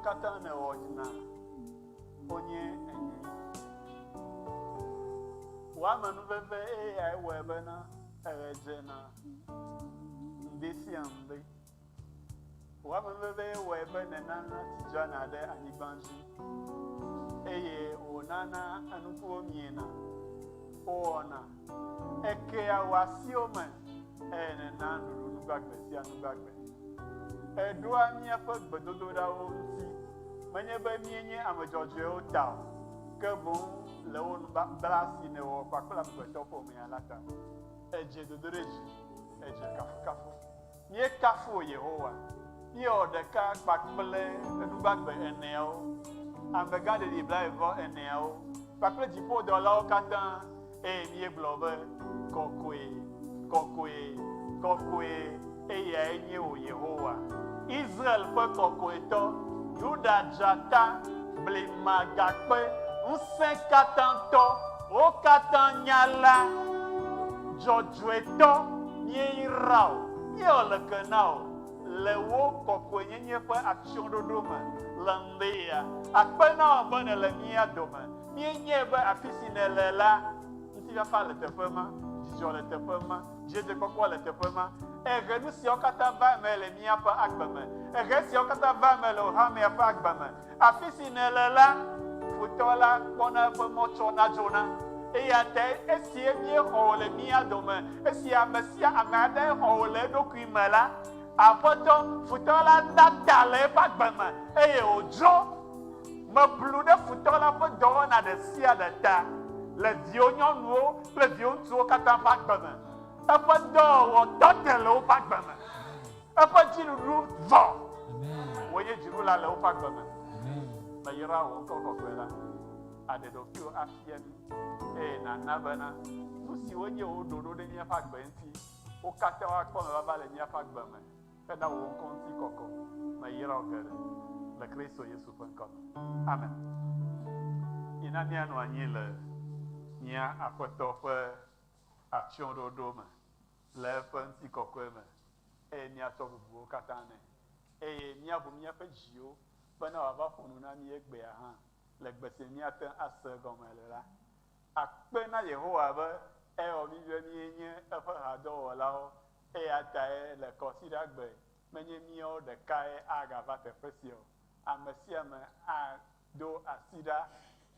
katã nèwɔ na wonye enyui. Wò amenuveve eyae wɔe bena eɣe dzena ŋdi sia ŋdi. Wò amenuveve wɔe be nènana tsi dzana ɖe anyigba dzi eye wònana enukuwo miena, wowɔna. Èkea wò asiwo me eye nènaa nuɖuɖu nu gbagbe sia nu gbagbe. Èɖoa míaƒe gbedodoɖawo ŋuti, menye be míenye ame dzɔdzɔewo ta o, ke boŋ le wò nubabla si nèwɔ kpakple amegbetɔƒomea la ta. Èdze dodoɖedzi, èdze kafukafu. Míekafu wò Yehowa. Míewɔ ɖeka kpakple enugbagbe eneawo, amegãɖeɖi blaeve eneawo kpakple dziƒodɔlawo katã, eye míegblɔ be, Kɔkɔe, kɔkɔe, kɔkɔe, eyae nye wò Yehowa, Israel ƒe Kɔkɔetɔ, Yuda Dzata, Blemagakpe, Ŋusẽkatãtɔ, wo katã Nyala, Dzɔdzɔetɔ. Míeyra wò, míewɔ leke na wò le wò kɔkɔenyenye ƒe atsyɔ̃ɖoɖo me le ŋdi ya. Akpe na wò be nèle mía dome. Míenyae be afi si nèle la, ŋutifafa le teƒe ma, dzidzɔ le teƒe ma, dzidzedzekpɔkpɔ le teƒe ma. Èhe nu siawo katã va eme le míaƒe agbe me. Èhe esiawo katã va eme le wò hamea ƒe agbe me. Afi si nèle la, futɔ la kpɔna eƒe mɔ tsɔna dzona. Eya tae esi míexɔ wò le mía dome, esi ame sia ame aɖe xɔ wò le eɖokui me la, Aƒetɔ, futɔ la na ta le eƒe agbe me eye wòdzo. Meblu ɖe futɔ la ƒe dɔwɔna ɖe sia ɖe ta le viwò nyɔnuwo kple viwò ŋutsuwo katã ƒe agbe me. Eƒe dɔwɔwɔ tɔ te le woƒe agbe me. Eƒe dziɖuɖu vɔ. Wòe nye dziɖula le woƒe agbe me. Meyra wò ŋkɔ kɔkɔe la. Àɖe ɖokuiwò afia mí, eye nàna bena nu siwo nye wò ɖoɖo ɖe míaƒe agbe ŋuti, wo katã woakpɔ emevava le míaƒe agbe me hena wò ŋkɔ ŋuti kɔkɔ. Meyra wò geɖe le Kristo Yesu ƒe ŋkɔ me. Amen. Mina míanɔ anyi le mía Aƒetɔ ƒe atsyɔ̃ɖoɖo me le eƒe ŋutikɔkɔe me, eye míatsɔ bubuwo katã nɛ, eye míaʋu míaƒe dziwo bena wòava ƒo nu na mí egbea hã le gbe si míate ŋu ase egɔme le la. Akpe na Yehowa be ewɔ mí be míenye eƒe hadɔwɔlawo, eya tae le Kɔsiɖagbe menye míawo ɖekae agava teƒe sia o. Ame sia ame ado asi ɖa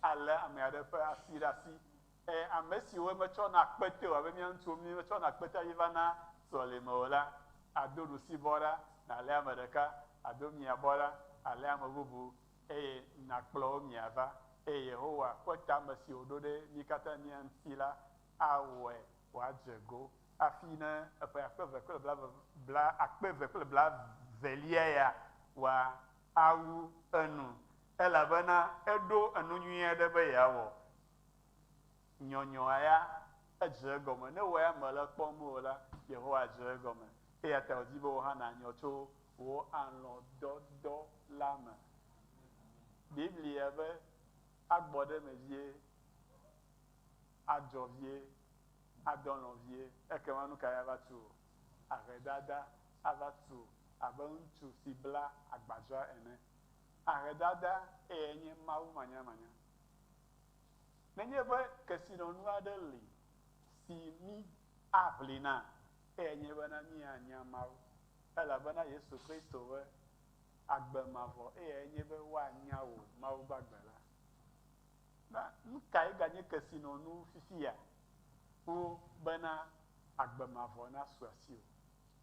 alé ame aɖe ƒe asi ɖe asi E Ame siwo metsɔna kpete o abe mía ŋutsuwo mímetsɔna kpete hafi vana sɔleme o la, ado ɖusibɔ ɖa nàlé ame ɖeka, ado miabɔ ɖa alé ame bubu, eye nàkplɔ wo miava. Eye Yehowa ƒe tame si wòɖo ɖe mí katã mía ŋuti la awɔe wòadze go hafi ne eƒe akpe eve kple blaeve, bla, akpe eve kple blaevelia ya wòawu enu, elabena eɖo enu nyui aɖe be yeawɔ. Nyɔnyɔa ya, edze egɔme. Ne wò ya mèle ekpɔm o la, Yehowa dze egɔme. Eya ta wòdi be wò hã nànyɔ tso wò alɔ̃dɔdɔ la me. Biblia be, Agbɔ ɖe eme vie, adzɔ vie, adɔ alɔ̃ vie, ekema nu kae ava tu wò? Ahedada ava tu wò abe ŋutsu si bla agbadza ene. Ahedada eyae nye Mawu manyamanya. Nenye be kesinɔnu aɖe li si mí aʋli na, eyae nye bena míanya Mawu. Elabena Yesu Kristo be, Agbe mavɔ eyae nye be woanya wò, Mawu gbagbe la. Na nu kae ganye kesinɔnu fifia wu bena agbe mavɔ nasu asiwò,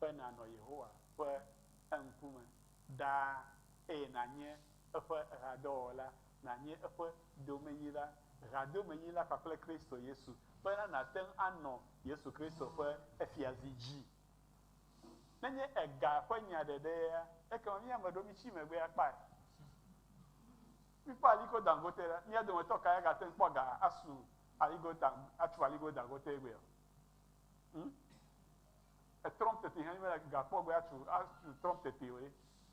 be nànɔ Yehowa ƒe eŋkume ɖaa eye nànye eƒe hadɔwɔla nànye eƒe domenyila, hadomenyila kpakple Kristo Yesu, bena nàte ŋu anɔ Yesu Kristo ƒe fiazi dzi. Nenye ega ƒe nya ɖeɖea, ekema mía ame ɖewo mítsi megbe akpae. Míkpɔ Aliko Dangote ɖa, mía dometɔ kae agate ŋu kpɔ ga asu Aliko Dan, atsu Aliko Dangote egbea? Hm? Trump tete hã mele ga kpɔ gbe atsu, atsu Trump tete o ɖe.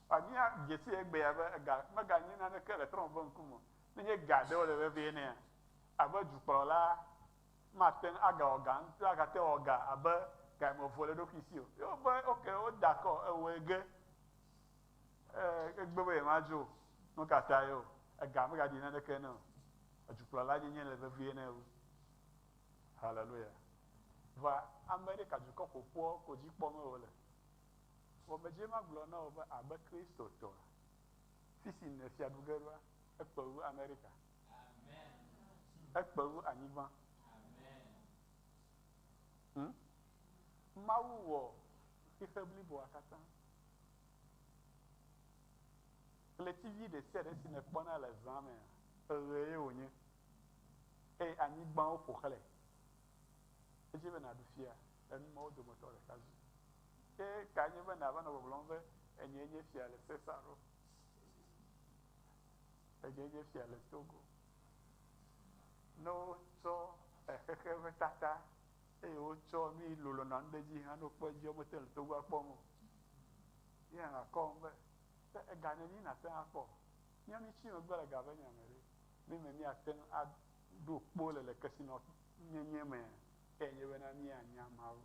Vɔa mía dzesi egbea be ega meganye naneke le Trump ƒe ŋkume o. Nenye ga ɖewo le vevie nɛa, abe dukplɔla mate ŋu agawɔ ga ŋutɔ agate wɔ ga abe ga yi me vo le eɖokui si o. Ye wobe ok woda akɔ ewɔe ge. Egbe be yemadzo o. Nu ka tae o? Ega megaɖi naneke nɛ o. Edukplɔla nyenye le vevie nɛ wu. Haleluya. Vɔa Amerika dukɔ ƒoƒuawo ko dzi kpɔm wòle. Vɔ medze magblɔ na wò be abe Kristotɔa, fi si nè fia ɖu ge ɖoa, ekpe wu Amerika. Ekpe wu anyigba. Hm? Mawu wɔ xixe bliboa katã. Ɣletivi ɖe sia ɖe si nèkpɔna le zã mea, eɣe ye wònye. Eye anyigbawo ƒo xlãe. Edzi be nàɖu fia le nu mawo dometɔ ɖeka dzi. Ke ka nye be nàva nɔ gbɔgblɔm be enyee nye fia le Sesaro? Enyee nye fia le Togo? Ne wotsɔ xexe ƒe tata eye wotsɔ nu yi lolo nɔ anyi ɖe edzi hã ne wokpɔ edzi womete ŋu le Togoa kpɔm o. Ye hã nàkɔm be, ke ega neni nàte ŋu akpɔ? Míawo míetsi megbe le ga ƒe nya me ɖe, nu yi me míate ŋu aɖo kpo le le kesinɔnyenye mea, eyae nye bena míanya Mawu.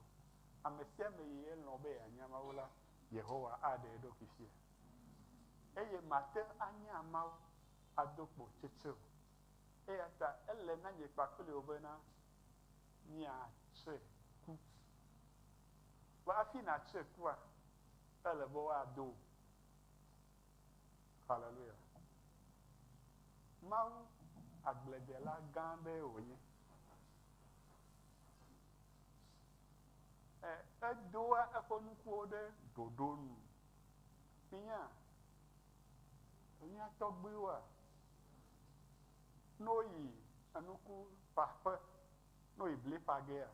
Ame sia ame yi elɔ̃ be yeanya Mawu la, Yehowa aɖe eɖokui fia. Eye mate ŋu anya Mawu ado kpo tsetse o. Eya ta ele na nye kpakple wò bena míatse ku. Vɔ hafi nàtse kua, ele be woado wò. Haleluya. Mawu agbledela gã aɖee wònye. E, edoa eƒe nukuwo ɖe ɖoɖo nu. Minya, mía tɔgbuiwoa, ne woyi enuku ƒaƒe, ne woyi bli ƒa gea,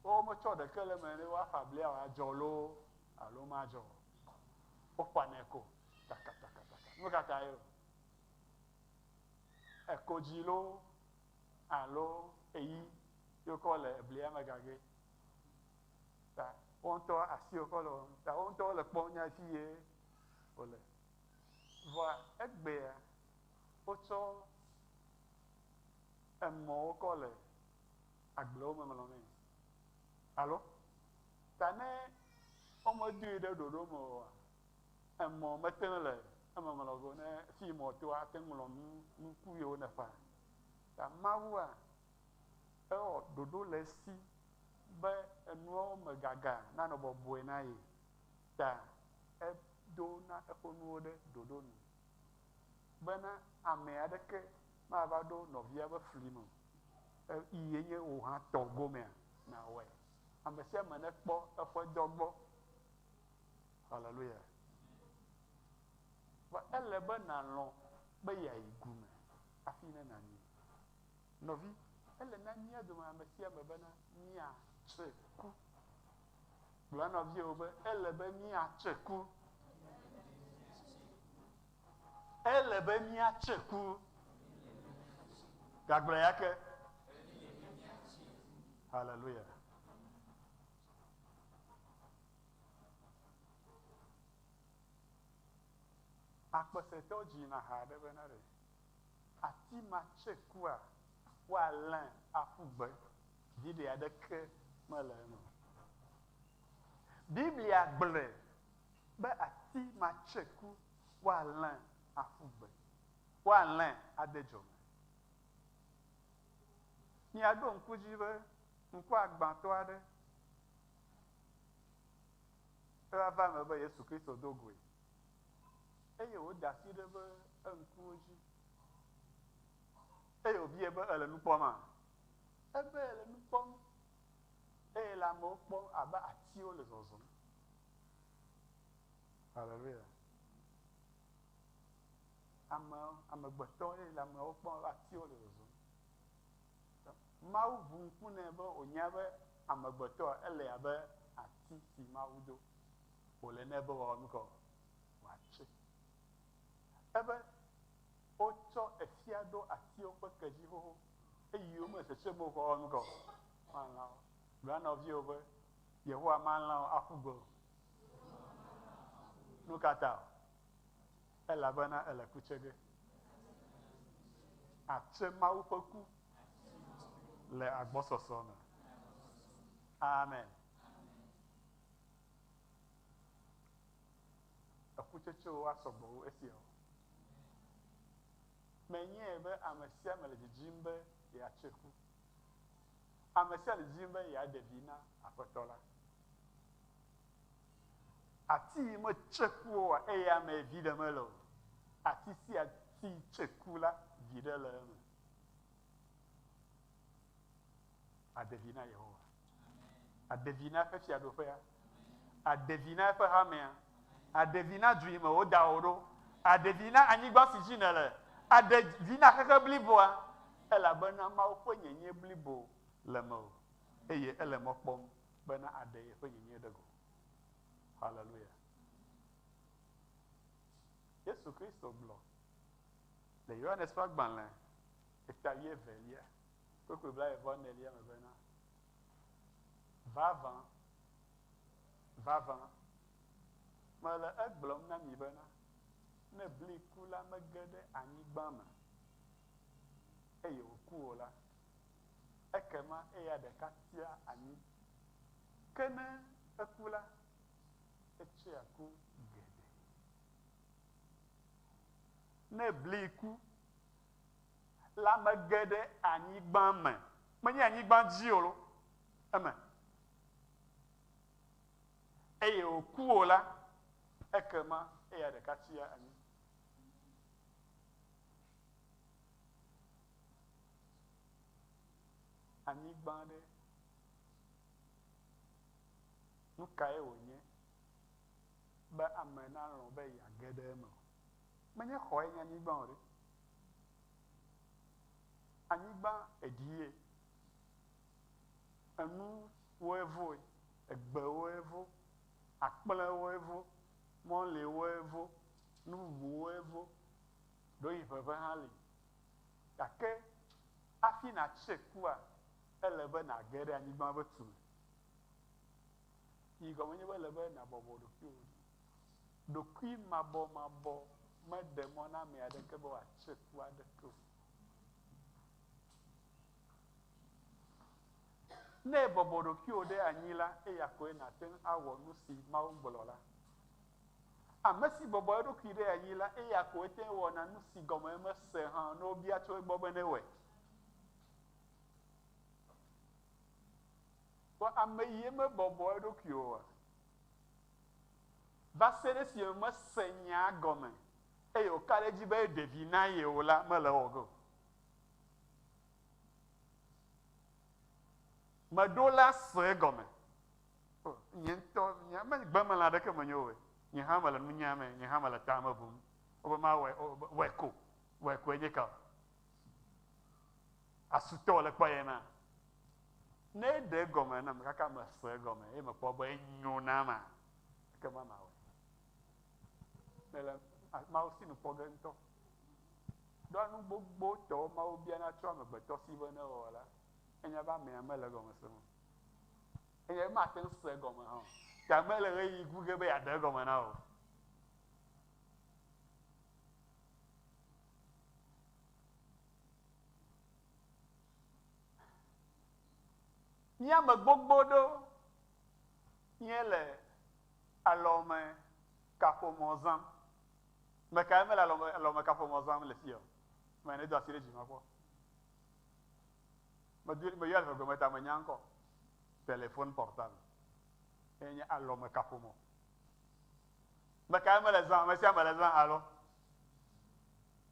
wometsɔ ɖeke le eme ne woaƒa blia wòadzɔ loo alo madzɔ o. Woƒanɛ ko takatakataka. Nu ka tae o? Eko dzi loo alo eyi ye wokɔ le eblia me gage. Ta wo ŋutɔ asi wokɔ le wɔm. Ta wo ŋutɔ wole kpɔm nya fi ye wole. Vɔa egbea wotsɔ emɔwo kɔ le agblewo me ŋlɔmee. Alo? Ta ne womedoe ɖe ɖoɖo me oa, emɔ mete ŋu le eme ŋlɔ ge o. Ne fi mɔ toa, ate ŋu ŋlɔ nu nuku yiwo nèƒã. Ta Mawua, ewɔ ɖoɖo le esi be enuawo me gaga nanɔ bɔbɔe na ye. Ta edo na eƒe nuwo ɖe ɖoɖo nu bena ame aɖeke mava ɖo nɔvia ƒe fli me o. Yi nye wò hã tɔ gomea nàwɔe. Ame sia ame nekpɔ eƒe dɔ gbɔ. Haleluya. Vɔ ele be nàlɔ̃ be yeayi gu me hafi ne nànyi. Nɔvi, ele na mía dome ame sia ame bena míatse ku. Gblɔ na nɔviwò be ele be míatse ku. Ele be míatse ku. Gagblɔe ya ke. Haleluya. Akpesetɔwo dzina ha aɖe bena ɖe ati ma tse kua, woalẽ aƒu gbe. Viɖe aɖeke mele eme o. Biblia gblɔe be ati ma tse ku, woalẽ aƒu gbe. Woalẽ ade dzo me. Miaɖo ŋku dzi be ŋkuagbãtɔ aɖe eva va eme be Yesu Kristo do goe eye wòda asi ɖe eƒe ŋkuwo dzi eye wòbiae be ele nu kpɔma? Ebe ele nu kpɔm eye le amewo kpɔm abe atiwo le zɔzɔm. Haleluya. Ame amegbetɔ eye le amewo kpɔm abe atiwo le zɔzɔm. Mawu ʋu ŋku nɛ be wònya be amegbetɔa ele abe ati si Mawu do. Wòle nɛ be wòawɔ nu ka o? Wòatse. Ebe wotsɔ efia ɖo atiwo ƒe ke dzi xoxo eye wome sesem o woawɔ nu ka o? Woalã wo. Gblɔ na nɔviwò be, Yehowa malã wò aƒu gbe o. Nu ka ta o? Elabena ele ku tse ge. Atse Mawu ƒe ku le agbɔsɔsɔ me. Amen. Ekutsetsewo asɔgbɔ wu esiawo. Menyae be ame sia ame le didim be yeatse ku. Ame sia le didim be yeaɖe vi na Aƒetɔ la. Ati yi metse ku oa, eya mee viɖe mele o. Ati sia ati tse ku la, viɖe le eme. Aɖe vi na Yehowa. Aɖe vi na eƒe fiaɖuƒea. Aɖe vi na eƒe hamea. Aɖe vi na du yi me woda wò ɖo. Aɖe vi na anyigba si dzi nèle. Aɖe vi na xexe bliboa. Elabena Mawu ƒe nyenye blibo le mewò eye ele mɔ kpɔm bena aɖe yeƒe nyenye ɖe go. Haleluya. Yesu Kristo gblɔ le Yohanes ƒe agbalẽ eta wuievelia kpukpui blaeve-vɔ-enelia me bena, Vavã, vavã, mele egblɔm na mi bena, ne bliku la mege ɖe anyigba me, eye wòku o la, ekema eya ɖeka tia anyi. Ke ne eku la, etsea ku geɖe. Ne bliku la mege ɖe anyigba me, menye anyigba dzi o lo, eme, eye wòku o la, ekema eya ɖeka tsia anyi. Anyigba ɖe, nu kae wònye be ame nalɔ̃ be yeage ɖe eme o? Menye xɔe nye anyigba o ɖe. Anyigba eɖie. Enuwoe voe, egbewoe vo, akplẽwoe vo, mɔliwoe vo, nu bubuwoe vo, ɖewohĩ ʋeʋẽ hã li. Gake hafi nàtse kua, ele be nàge ɖe anyigba ƒe tume. Yi gɔme nye be ele be nàbɔbɔ ɖokuiwò ɖi. Ɖokuimabɔmabɔ meɖe mɔ na ame aɖeke be wòatse ku aɖeke o. Ne èbɔbɔ ɖokuiwò ɖe anyi la, eya koe nàte ŋu awɔ nu si Mawu gblɔ la. Ame si bɔbɔ eɖokui ɖe anyi la, eya koe te ŋu wɔna nu si gɔme mese hã ne wobia tso egbɔ be newɔe. Vɔ ame yie mebɔbɔ eɖokui oa, va se ɖe esime mese nyaa gɔme eye wòka ɖe edzi be eɖe vi na ye o la, mele ewɔ ge o. Meɖo la se egɔme. O, nye ŋutɔ, nye me gbemelã aɖeke menye o. Nye hã mele nunya me, nye hã mele tame bum. Wobe mawɔe, wɔe ko, wɔe koe nye ka. Asutɔ le kpɔ ye na. Ne eɖe egɔme nam kaka mese egɔme eye mekpɔ be enyo nama, ekema mawɔe. Mele Mawu sinu kpɔ ge ŋutɔ. Ɖoa nu gbogbotɔwo Mawu biana tso amegbetɔ si be newɔ la, enya be amea mele egɔme sem o. Eye mate ŋu se egɔme hã o. Ta mele ɣeyiɣi ku ge be yeaɖe egɔme na wò. Mía ame gbogbo ɖewo míele alɔme kaƒomɔ zãm. Ame kae mele alɔme alɔme kaƒomɔ zãm le fia o? Ame nedo asi ɖe dzi makpɔ. Medo meyɔ le ʋegbe ta menya ŋkɔ. Téléphone portable. Eye nye alɔme kaƒomɔ. Ame kae mele zãm? Ame sia ame le zã alo?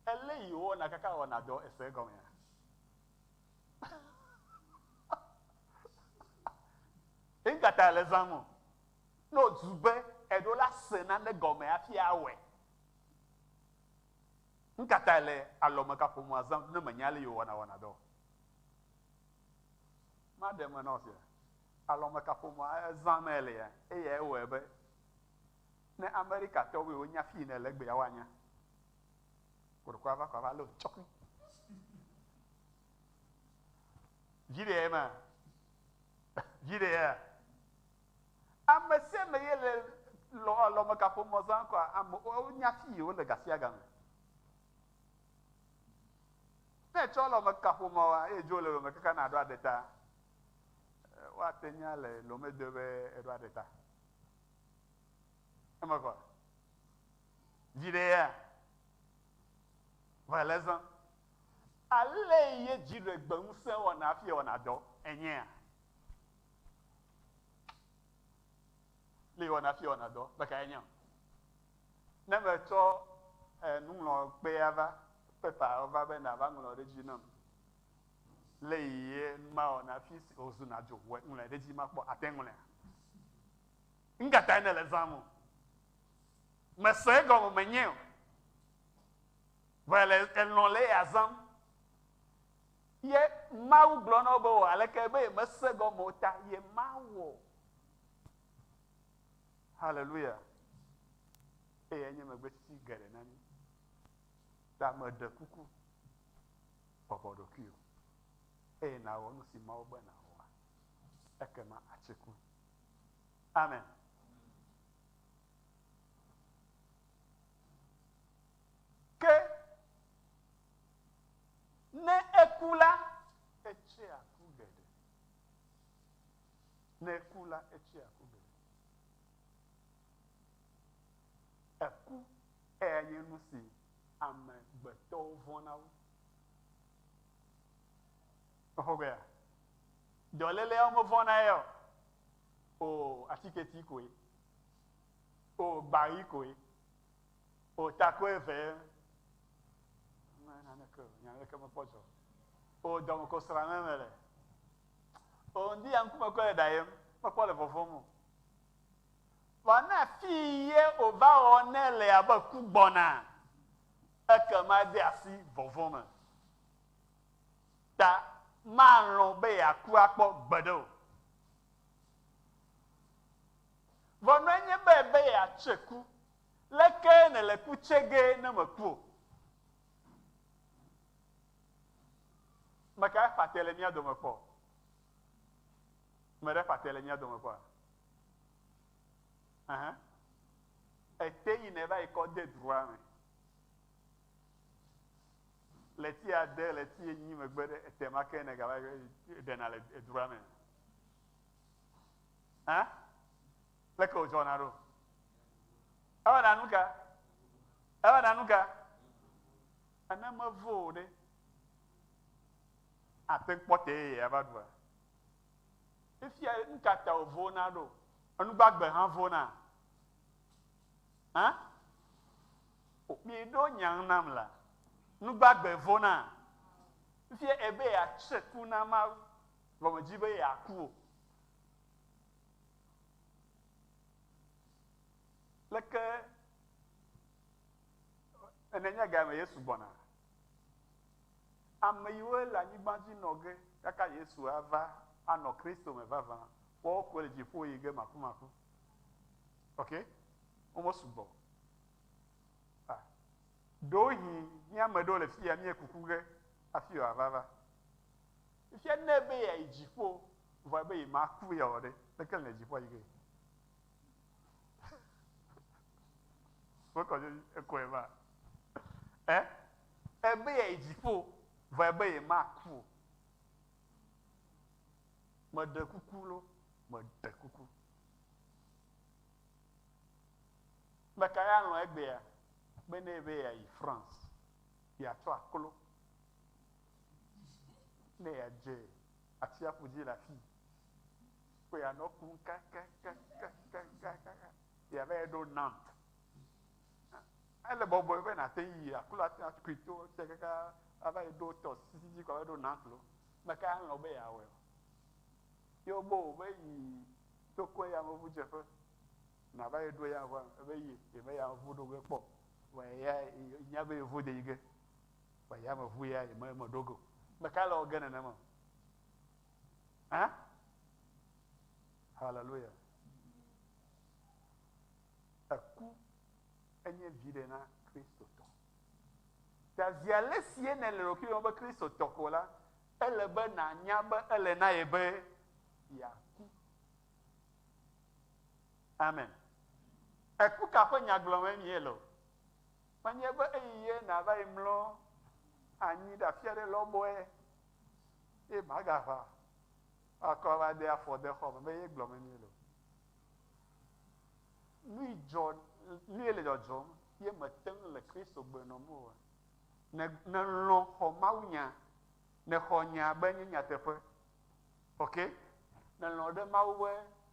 Ele yi wowɔna kaka wɔna dɔ ese egɔmea? Ŋkata le zãm o. Ne wòdu be eɖo la se nane gɔme hafi awɔe. Ŋkata le alɔme kaƒomɔa zãm ne menya ale yi wòwɔna wɔna dɔ. Maɖe eme na wò sia. Alɔme kaƒomɔa ezãm elea, eyae wɔe be ne Amerikatɔwoe wonya fi yi nèle egbea woanya. Koɖokɔ ava kɔ ava lé tsɔkui. Vi ɖe ma. Vi ɖe ya. Ame sia ame ye le lɔ alɔmekaƒomɔ zã kɔa ame wonya fi yi wole gasiagame. Ne etsɔ alɔmekaƒomɔ wa eye dzo le lome kaka naɖo aɖe ta, woate nya le lome do be eɖo aɖe ta. Eme kɔ. Vi ɖe ya. Vɔ le zã. Ale ye dziɖegbeŋusẽ wɔna hafi wɔna dɔ enyea? Le wɔna hafi wɔna dɔ beka enye o. Ne metsɔ nuŋlɔkpea va, pepa va be nava ŋlɔ ɖe edzi nam. Le ye mawɔna hafi wòzuna dzo, ŋlɔe ɖe edzi makpɔ, ate ŋlɔea? Ŋgatae nele zãm o. Mese egɔme menye o. Vɔ ele elɔ̃ le eya zãm. Ye Mawu gblɔ na wo be wɔ aleke be yemese gɔme o ta yemawɔ. Hallelujah. Eyae nye megbetsitsi geɖe na mí. Ta meɖe kuku, bɔbɔ ɖokuiwò eye nàwɔ nu si Mawu be nàwɔa, ekema àtsi ku. Amen. Ke ne eku la, etsea ku geɖe. Ne eku la, etsea ku geɖe. Eku eya nye nu si amegbetɔwo vɔ̃na wu. Exɔgbea? Dɔléleawo mevɔ̃na ya o. O atiketi koe. O gbaɣi koe. O takoe ve. Naneke o, nya ɖeke mekpɔ dzɔ. O dɔmekosra me mele. O ŋdi ya ŋkume kɔ le ɖayem, mekpɔ le vɔvɔm o. Vɔ ne afi ye wòva wɔ ne le abe ku gbɔna, ekema de asi vɔvɔ̃ me. Ta malɔ̃ be yeaku akpɔ gbeɖe o. Vɔ nɔe nye be be yeatse ku. Leke nèle ku tse ge ne meku o? Ame kae fa te le mía dome kpɔ? Ame ɖe fa te le mía dome kpɔa? Aha. Ete yi nèva yi kɔ de drua me. Ɣleti ade, ɣleti enyi megbe ɖe ete ma ke nègava ɖena le edua me. Hã? Leke wòdzɔna ɖo? Ewɔna nu ka? Ewɔna nu ka? Ene mevo o ɖe. Ate kpɔ te ye ava ɖua. Efia nu ka ta wòvona ɖo? Enugbagbe hã vona. Hã? Miɖo nya ŋu nam la, nu gbagbe vona. Fifia ebe yeatse ku na Mawu, vɔ medi be yeaku o. Leke enenya game Yesu gbɔna? Ame yiwo le anyigba dzi nɔ ge kaka Yesu ava anɔ Kristo me vavã, woawo koe le dziƒo yi ge makumaku. Ok? Womesugbɔ o. Ah, ɖewohĩ mía ame ɖewo le fiya míe kuku ge hafi wòava va. Fifia ne ebe yeayi dziƒo, vɔ ebe yemaku ya o ɖe, leke le dziƒoa yi ge? Wokɔ dzi ekɔe va. Ɛ? Ebe yeayi dziƒo, vɔ ebe yemaku o. Meɖe kuku lo, meɖe kuku. Meka ya lɔ̃ egbea be ne ebe yeayi France, yeatsɔ aklo ne yeadze atsiaƒu dzi le afii, ko yeanɔ kum kakakakakaka, yeava yi ɖo Nantes. Ele bɔbɔe be nàte yi aklo ate akui to tse kaka ava yi ɖo tɔ sisi dzi ko ava ɖo Nantes lo. Meka ya lɔ̃ be yeawɔe o. Ye wobe wò be yi tokɔe yameʋudzeƒe. Nava yi ɖo ya ʋua ebe yi ebe ya ʋu ɖo ge kpɔ. Vɔ ya nya be yevu de yi ge. Vɔ ya me ʋu ya me me ɖo go. Me ka le wɔ ge nenema? Ha? Hallelujah. Eku enye viɖe na Kristotɔ. Ta zi ale si nèle ɖokuiwò be Kristotɔ ko la, ele be nànya be ele na ye be yeaku. Amen. Eku ka ƒe nya gblɔm míele o? Menye be eyi ye nàva yi mlɔ anyi ɖe afi aɖe lɔbɔe ye magaʋã akɔ va de afɔ de xɔ me be ye gblɔm míele o. Nu yi dzɔ, nu ye le dzɔdzɔm ye mete ŋu le Kristo gbe nɔm oa? Ne nelɔ̃ xɔ mawunya. Nexɔ nya be nye nyateƒe. Ok? Nelɔ̃ ɖe Mawu ƒe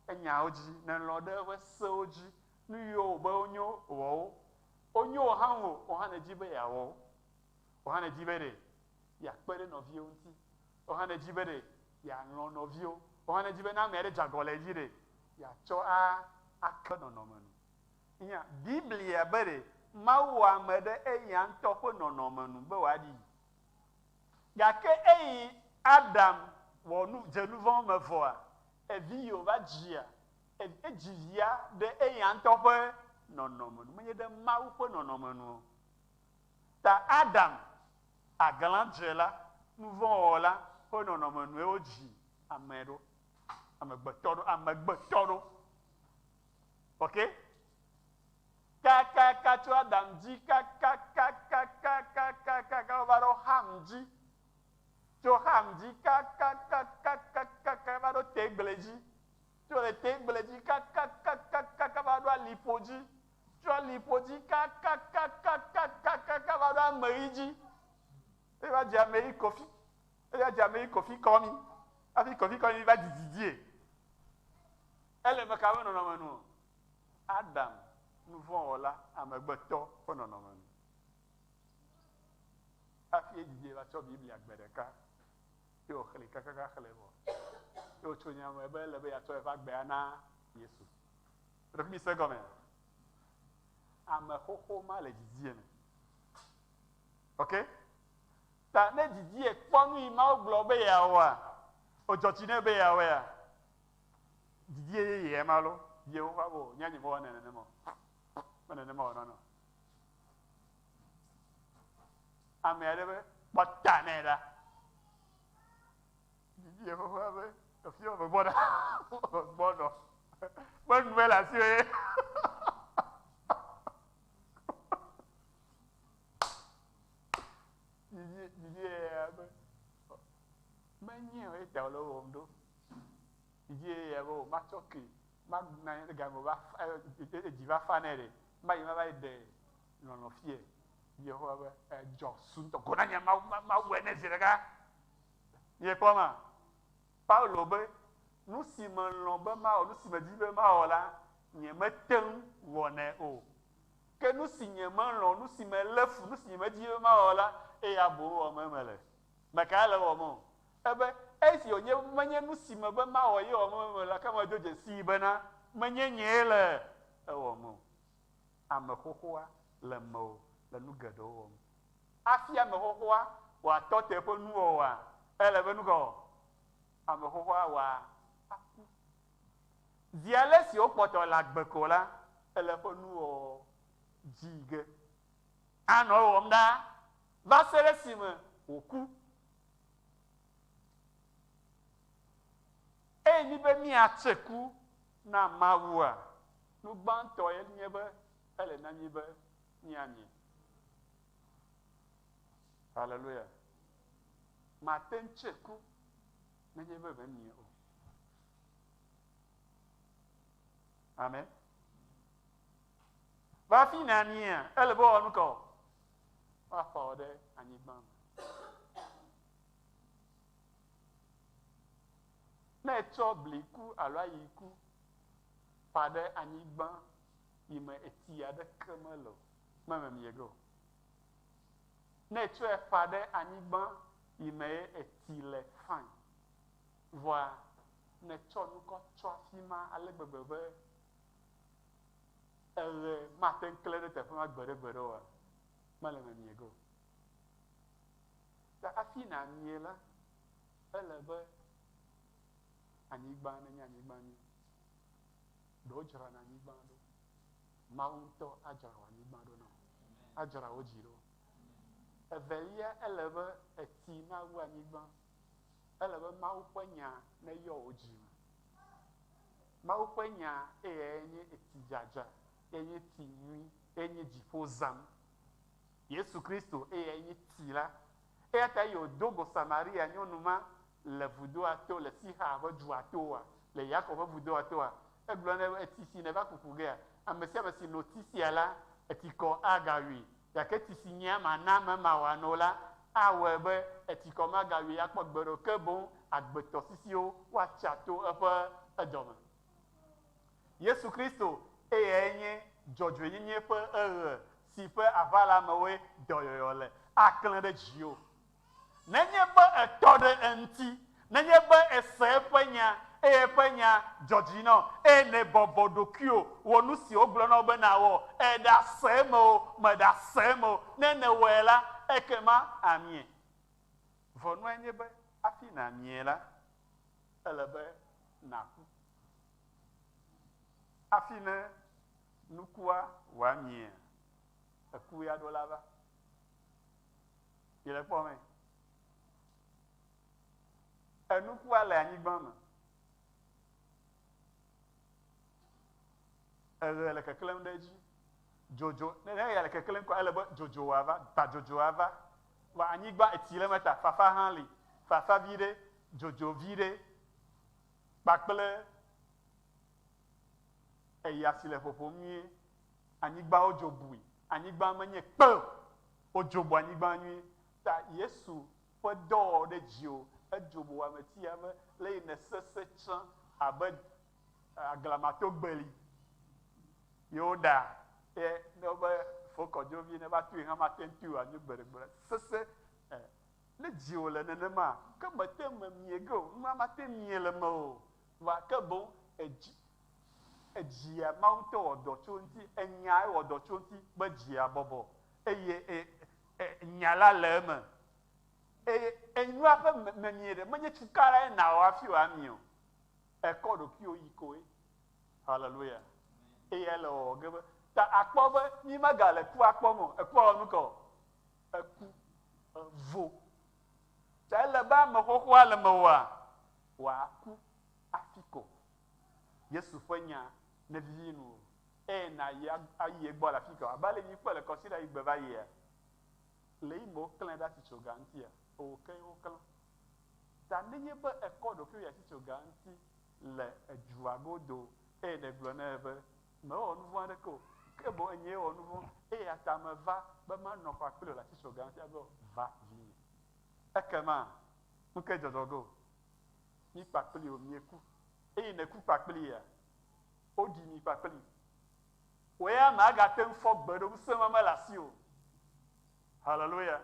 enyawo dzi, nelɔ̃ ɖe eƒe sewo dzi, nu yiwo wòbe wonyo wɔ wo. Wonyo wò hã ŋu o, wò hã nèdi be yeawɔ wo. Wò hã nèdi be ɖe yeakpe ɖe nɔviwo ŋuti. Wò hã nèdi be ɖe yealɔ̃ nɔviwo. Wò hã nèdi be ne ame aɖe dze agɔ le edzi ɖe, yeatsɔ a ake nɔnɔme nu. Nya Biblia be ɖe Mawu wɔ ame ɖe eya ŋutɔ ƒe nɔnɔme nu be wòaɖii. Gake eyi Adam wɔ nu dze nu vɔ̃ me vɔa, evi yi wòva dzia, edzi via ɖe eya ŋutɔ ƒe nɔnɔme nu, menye ɖe Mawu ƒe nɔnɔme nu o. Ta Adam, aglãdzela, nuvɔ̃wɔla ƒe nɔnɔme nue wodzi ame ɖo, amegbetɔ ɖo, amegbetɔ ɖo. Ok? Kakaka tso Adam dzi kakakakakakakaka wova ɖo Ham dzi. Tso Ham dzi kakakakakakaka va ɖo tegble dzi. Tso le tegble dzi kakakakakaka va ɖo aliƒo dzi. Tso aliƒo dzi kakakakakakaka va ɖo ameɣi dzi. Eye va dze ameɣi kofi. Eye va dze ameɣi kofi kɔmi. Hafi kofi kɔmi va dzidzi Ele me ka ƒe nɔnɔme nu? Adam, nuvɔ̃wɔla, amegbetɔ ƒe nɔnɔme nu. Hafi edzidzi va tsɔ Biblia gbe ɖeka ye wòxlẽe kakaka xlẽe vɔ. Ye wòtso nya me be ele be yeatsɔ eƒe agbea na Yesu. Ɖe mi se gɔme? Ame xoxo ma le didiɛ me. Ok? Ta ne didiɛ kpɔ nu yi Mawu gblɔ be yeawɔa, wòdzɔ dzi nɛ be yeawɔea, Didie yeyea ma lo, die woƒe abo nya nye mewɔ nenema o. Me nenema wɔ nɔnɔ. Ame aɖe be kpɔ ta nɛ ɖa. Didie xoxoa be efi wɔ megbɔ ɖa. Megbɔ nɔ. Be nu le asi ye. Didie didie ya be menye o eta wòle wɔm ɖo. Didi ye be o matsɔ ke ma na anyi ɖe game va fa edzi va fa nɛ ɖe ma yi ma va yi ɖe lɔlɔ fie. Yehowa be edzɔ su ŋutɔ ko na nye Mawu Mawu ene zi ɖeka. Miekpɔ ma? Paulo be nu si melɔ̃ be mawɔ, nu si medi be mawɔ la, nyemete ŋu wɔnɛ o. Ke nu si nyemelɔ̃, nu si melé fu, nu si nyemedi be mawɔ la, eya boŋ wɔm mele. Mekae le ewɔm o. Ebe, Esi wònye menye nu si mebe mawɔ ye wɔm mele la, ke medo dzesii bena menye nyee le ewɔm o. Ame xoxoa le mewò le nu geɖewo wɔm. Hafi ame xoxoa wòatɔ te eƒe nuwɔwɔa, ele be nu ka wɔ? Ame xoxoa wòa aku. Zi ale si wokpɔtɔ le agbe ko la, ele eƒe nuwɔwɔ dzi ge. Anɔ ewɔm ɖaa va se ɖe esime wòku. Eye míbe míatse ku na Mawua, nu gbãtɔe nye be ele na mí be míamie. Haleluya. Mate ŋu tse ku nenye be memie o. Amen. Va hafi nàmiea, ele be woawɔ nu ka o? Woaƒã wò ɖe anyigba me. Ne ètsɔ bliku alo ayiku ƒã ɖe anyigba yi me etsi aɖeke mele o, mememie ge o. Ne ètsɔe ƒã ɖe anyigba yi me etsi le fine, vɔa nètsɔ nu kɔ tsɔ afi ma ale gbegbe be eɣe mate ŋu kle ɖe teƒe ma gbeɖegbeɖe oa, mele memie ge o. Ta hafi nàmie la, ele be anyigba nenye anyigba nyui. Ɖe wodzrana anyigba ɖo. Mawu ŋutɔ adzra wò anyigba ɖo na wò. Adzra wò dzi ɖo. Evelia, ele be etsi nawu anyigba. Ele be Mawu ƒe nya neyɔ wò dzi me. Mawu ƒe nya eyae nye etsi dzadza, eyae nye tsi nyui, eyae nye dziƒo zãm. Yesu Kristo eyae nye tsi la. Eya ta eye wòdo go Samaria nyɔnu ma le vudoa to le Sixa ƒe dua toa, le Yakob ƒe vudoa toa, egblɔ nɛ be, Etsi si nèva kuku gea, ame sia ame si no tsi sia la, etsikɔ agawui. Gake tsi si nyea mana ame ma wòano la, awɔe be etsikɔ magawui akpɔ gbeɖe o, ke boŋ agbetɔsisiwo woatsa to eƒe edɔme. Yesu Kristo eyae nye dzɔdzɔenyenye ƒe eɣe si ƒe aʋalamewoe dɔyɔyɔ le aklẽ ɖe dziwò. Nenye be ètɔ ɖe eŋuti, nenye be èse eƒe nya, eye eƒe nya dzɔ dzi na wò, eye nèbɔbɔ ɖokuiwò wɔ nu si wògblɔ na wò be nàwɔ, èɖase eme o, mèɖase eme o, ne nèwɔe la, ekema amie. Vɔ nua nye be hafi nàmie la, ele be nàku. Hafi ne nukua wòamiea, eku ya ɖo la va. Yi le kpɔ me. Enukua le anyigba me. Eɣe le keklẽm ɖe edzi. Dzodzo, ne eya le keklẽm kɔ, ele be dzodzo wòava, ta dzodzo ava. Vɔ anyigba etsi le eme ta fafa hã li. Fafa vi ɖe, dzodzo vi ɖe, kpakple eya si le ƒoƒom nyuie. Anyigbawo dzo bui. Anyigba menye kpe o. Wodzobo anyigba nyuie. Ta Yesu ƒe dɔwɔwɔ ɖe dziwò, edzobo ametia be le yi nèsese tsã abe aglamato gbeli ye woɖa ye ne wobe fokɔdzovi ne va tui hã mate ŋu tui wòanyo gbeɖegbeɖe. Sese e ne dziwò le nenema ke mete ŋu memie ge o, nua mate ŋu mie le mewò o. Vɔa ke boŋ edzi edzia Mawu ŋutɔ wɔ dɔ tso eŋuti, enyae wɔ dɔ tso eŋuti be dzia bɔbɔ eye e, e, nya la le eme. Eye enua ƒe memie ɖe, menye cukaɖae nàwɔ hafi wòamie o. Ekɔ ɖokuiwò yi koe. Haleluya. Eye ele wɔwɔ ge be, ta akpɔ be mi megale kua kpɔm o. Ekua wɔ nu ka o? Eku. Evo. Ta ele be ame xoxoa le mewòa, wòaku hafi ko. Yesu ƒe nya nevivi nuwò eye nàyi ayi egbɔ le afi ka o. Abe ale míekpɔe le kɔsiɖa yi gbe va yia, le yi me woklãe ɖe atitsoga ŋutia, ewò kee woklã. Ta nenye be èkɔ ɖokuiwò yi atitsoga ŋuti le edua godo eye nègblɔ nɛ be, Mewɔ nu vɔ̃ aɖeke o, ke boŋ enyee wɔ nu vɔ̃, eya ta meva be manɔ kpakple wò le atitsoga ŋuti abe va vinye. Ekema nu kae dzɔdzɔ ge o? Mí kpakpli wò míeku, eye nèku kpakpliia? Woɖi mi kpakpli. Wò ya màgate ŋu fɔ gbe ɖe o, ŋusẽ ma mele asiwò o. Haleluya.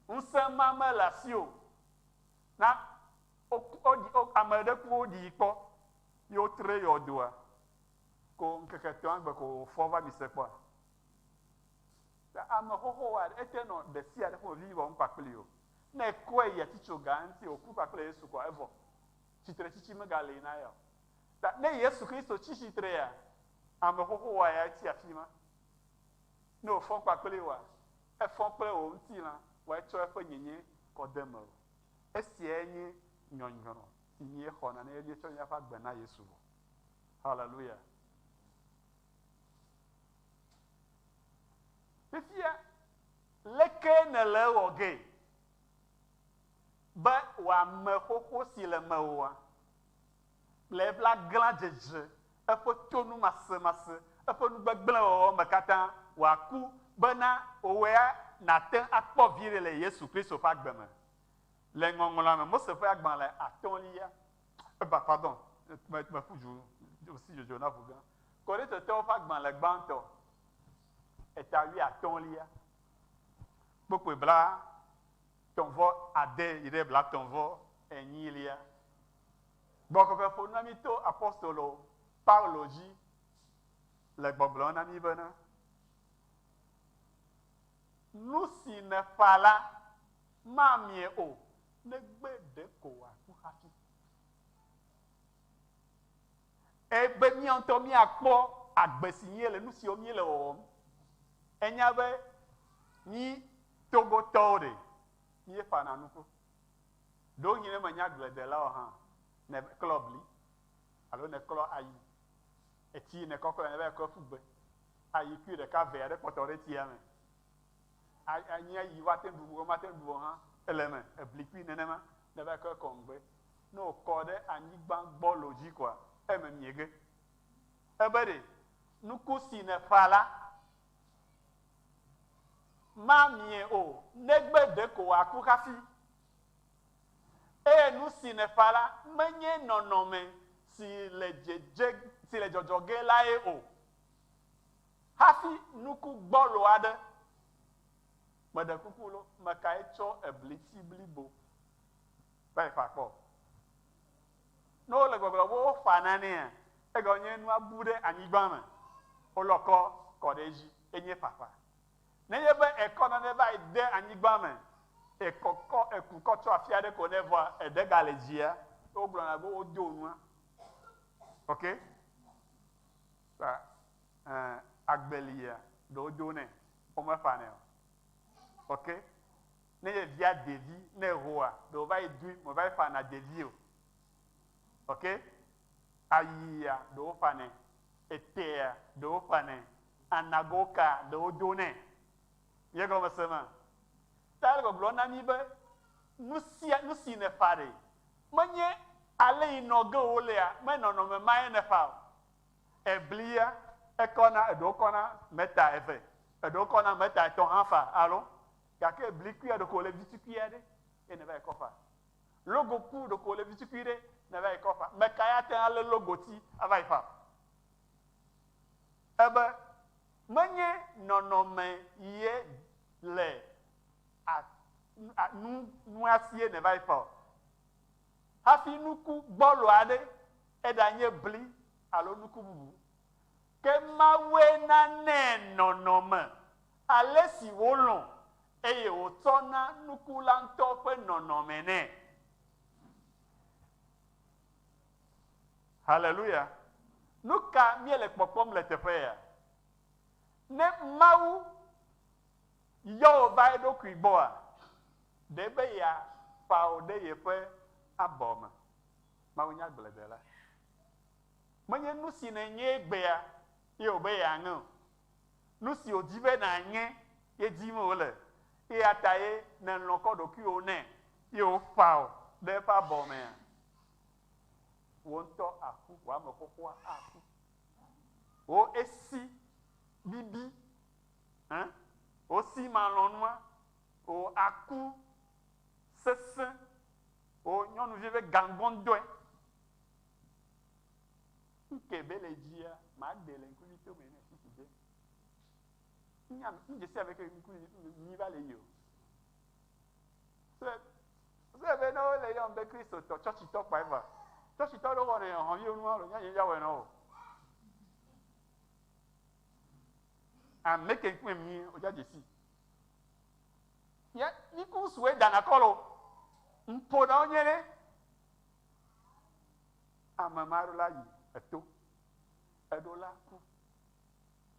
Ŋusẽ ma mele asiwò o. Na woku, woɖi, wo, ame ɖe ku woɖii kpɔ ye wotre yɔdoa ko ŋkeke etɔ̃a gbe ko wòfɔ va mi se kpɔa? Ta ame xoxoa ete nɔ ɖe sia ɖe ƒomevi wɔm kpakpli o. Ne ekɔe yi atitsoga ŋuti wòku kpakple Yesu koa, evɔ. Tsitretsitsi megali na ya o. Ta ne Yesu Kristo tsi tsitrea, ame xoxoa ya etsi afi ma. Ne wòfɔ kpakpli wòa, efɔ kple wò ŋutilã, wɔ etsɔ eƒe nyenye kɔ de mewò. Esiae nye nyɔnyrɔ si míexɔna ne míetsɔ míaƒe agbe na Yesu vɔ. Haleluya. Fifia, leke nèle ewɔ gee be wò ame xoxo si le mewòa le eƒe aglãdzedze, eƒe tonumasemase, eƒe nugbegblẽwɔwɔ me katã wòaku bena wòe nàte ŋu akpɔ viɖe le Yesu Kristo ƒe agbe me? Le Ŋɔŋlɔa me, Mose ƒe agbalẽ atɔ̃lia, eba, pardon, me, meƒu du si dzodzo na ʋu gã. Korintotɔwo ƒe agbalẽ gbãtɔ, eta wuiatɔ̃lia, kpukpui bla tɔ̃ vɔ ade yi ɖe bla tɔ̃ vɔ enyilia. Gbɔgbɔ Kɔkɔe ƒo nu na mí to apostolo Paulo dzi le gbɔgblɔm na mí bena, Nu si nèƒã la, mamie o, negbe ɖeko wòaku hafi. Ebe mía ŋutɔ míakpɔ agbe si míele, nu siwo míele wɔwɔm. Enya be mí Togotɔwo ɖe, míeƒãna nuku. Ɖewohĩ ne mènya agbledela o hã, nèklɔ bli alo nèklɔ ayi, etsi yi nèkɔ klɔe nèva yi klɔ ƒu gbe. Ayikui ɖeka eve aɖe kpɔtɔ ɖe tsia me. Anyi ayi woate ŋu ɖu, womate ŋu ɖu o hã ele eme. Eblikui nenema nèva yi klɔe kɔ ŋugbe. Ne wòkɔ ɖe anyigba gbɔlo dzi koa, eme mie ge. Ebe ɖe nuku si nèƒã la, Mamie o, negbe ɖeko wòaku hafi. Eye nu si nèƒã la menye nɔnɔme si le dzedze, si le dzɔdzɔ ge lae o. Hafi nuku gbɔlo aɖe, meɖe kuku lo, mekae tsɔ ebliti blibo va yi ƒã kpɔ? Ne wole gbɔgblɔ be woƒã nanea, egɔme nye nua bu ɖe anyigba me, wolɔ kɔ kɔ ɖe edzi, enye ƒaƒã. Nenye be èkɔ nane va yi de anyigba me, èkɔ kɔ, èku kɔ tsɔ afi aɖe ko nɛ vɔa, eɖe gale dzia, wogblɔna be wodo nua. Ok? Ta, ɛɛ, agbelia, ɖe wodo nɛ, womeƒanɛ o. Ok? Ne ye via ɖevi, ne ehoa, ɖe wova yi dui, meva yi ƒana ɖevi o. Ok? Ayia, ɖe woƒanɛ. Etea, ɖe woƒanɛ. Anago ka ɖe wodo nɛ? Mía gɔme se ma? Ta ele gbɔgblɔ na mí be nu sia nu si nèƒa ɖe, menye ale yi nɔ ge wolea, me nɔnɔme mae nèƒa o. Eblia, ekɔna, eɖewo kɔna meta eve, eɖewo kɔna meta etɔ̃ hã fa, alo? Gake ebli kuia ɖeko wòle vitukui aɖe ye nèva yi kɔ fa. Logoku ɖeko wòle vitukui ɖe nèva yi kɔ fa. Meka ya ate ŋu alé logoti ava yi fa? Ebe menye nɔnɔme ye le a, a, nu, nua sie nèva yi fa o. Hafi nuku gbɔlo aɖe, eɖanye bli alo nuku bubu, ke Mawue nanɛ nɔnɔme ale si wòlɔ̃ eye wòtsɔ na nuku la ŋutɔ ƒe nɔnɔme nɛ. Haleluya! Nu ka míele kpɔkpɔm le teƒe ya? Ne Mawu yɔ wò va eɖokui gbɔa, ɖe be yeaƒa wò ɖe yeƒe abɔ me. Mawu nye agbledela. Menye nu si nènye egbea ye wòbe yeaŋe o. Nu si wòdi be nànye ye dim wòle. Eya ta ye nèlɔ̃ kɔ ɖokuiwò nɛ ye wòƒa wò ɖe eƒe abɔ mea? Wò ŋutɔ àku, wò ame xoxoa aku. Wò esi bibi, hẽ? Wò si malɔ̃nua, wò aku sesẽ, wò nyɔnuvi ƒe gaŋgɔŋdɔe. Ŋke be le dzia, maɖe le ŋkuvi tome ne fifi dze. Nya, ŋdze sia ame ke ŋkuvi mi va le yi o. Se Se be ne wole yɔm be Kristotɔ, tsɔtsitɔ kpae va. Tsɔtsitɔ ɖewo wɔnɛ hɔn yewo nua alo nyanya ya wɔe na wo. Ame ke ŋkume mi wodza dzesi. Ya mi ku sue dana kɔlo. Ŋpo na wonye ɖe. Ame ma ɖo la yi eto. Eɖo la ku.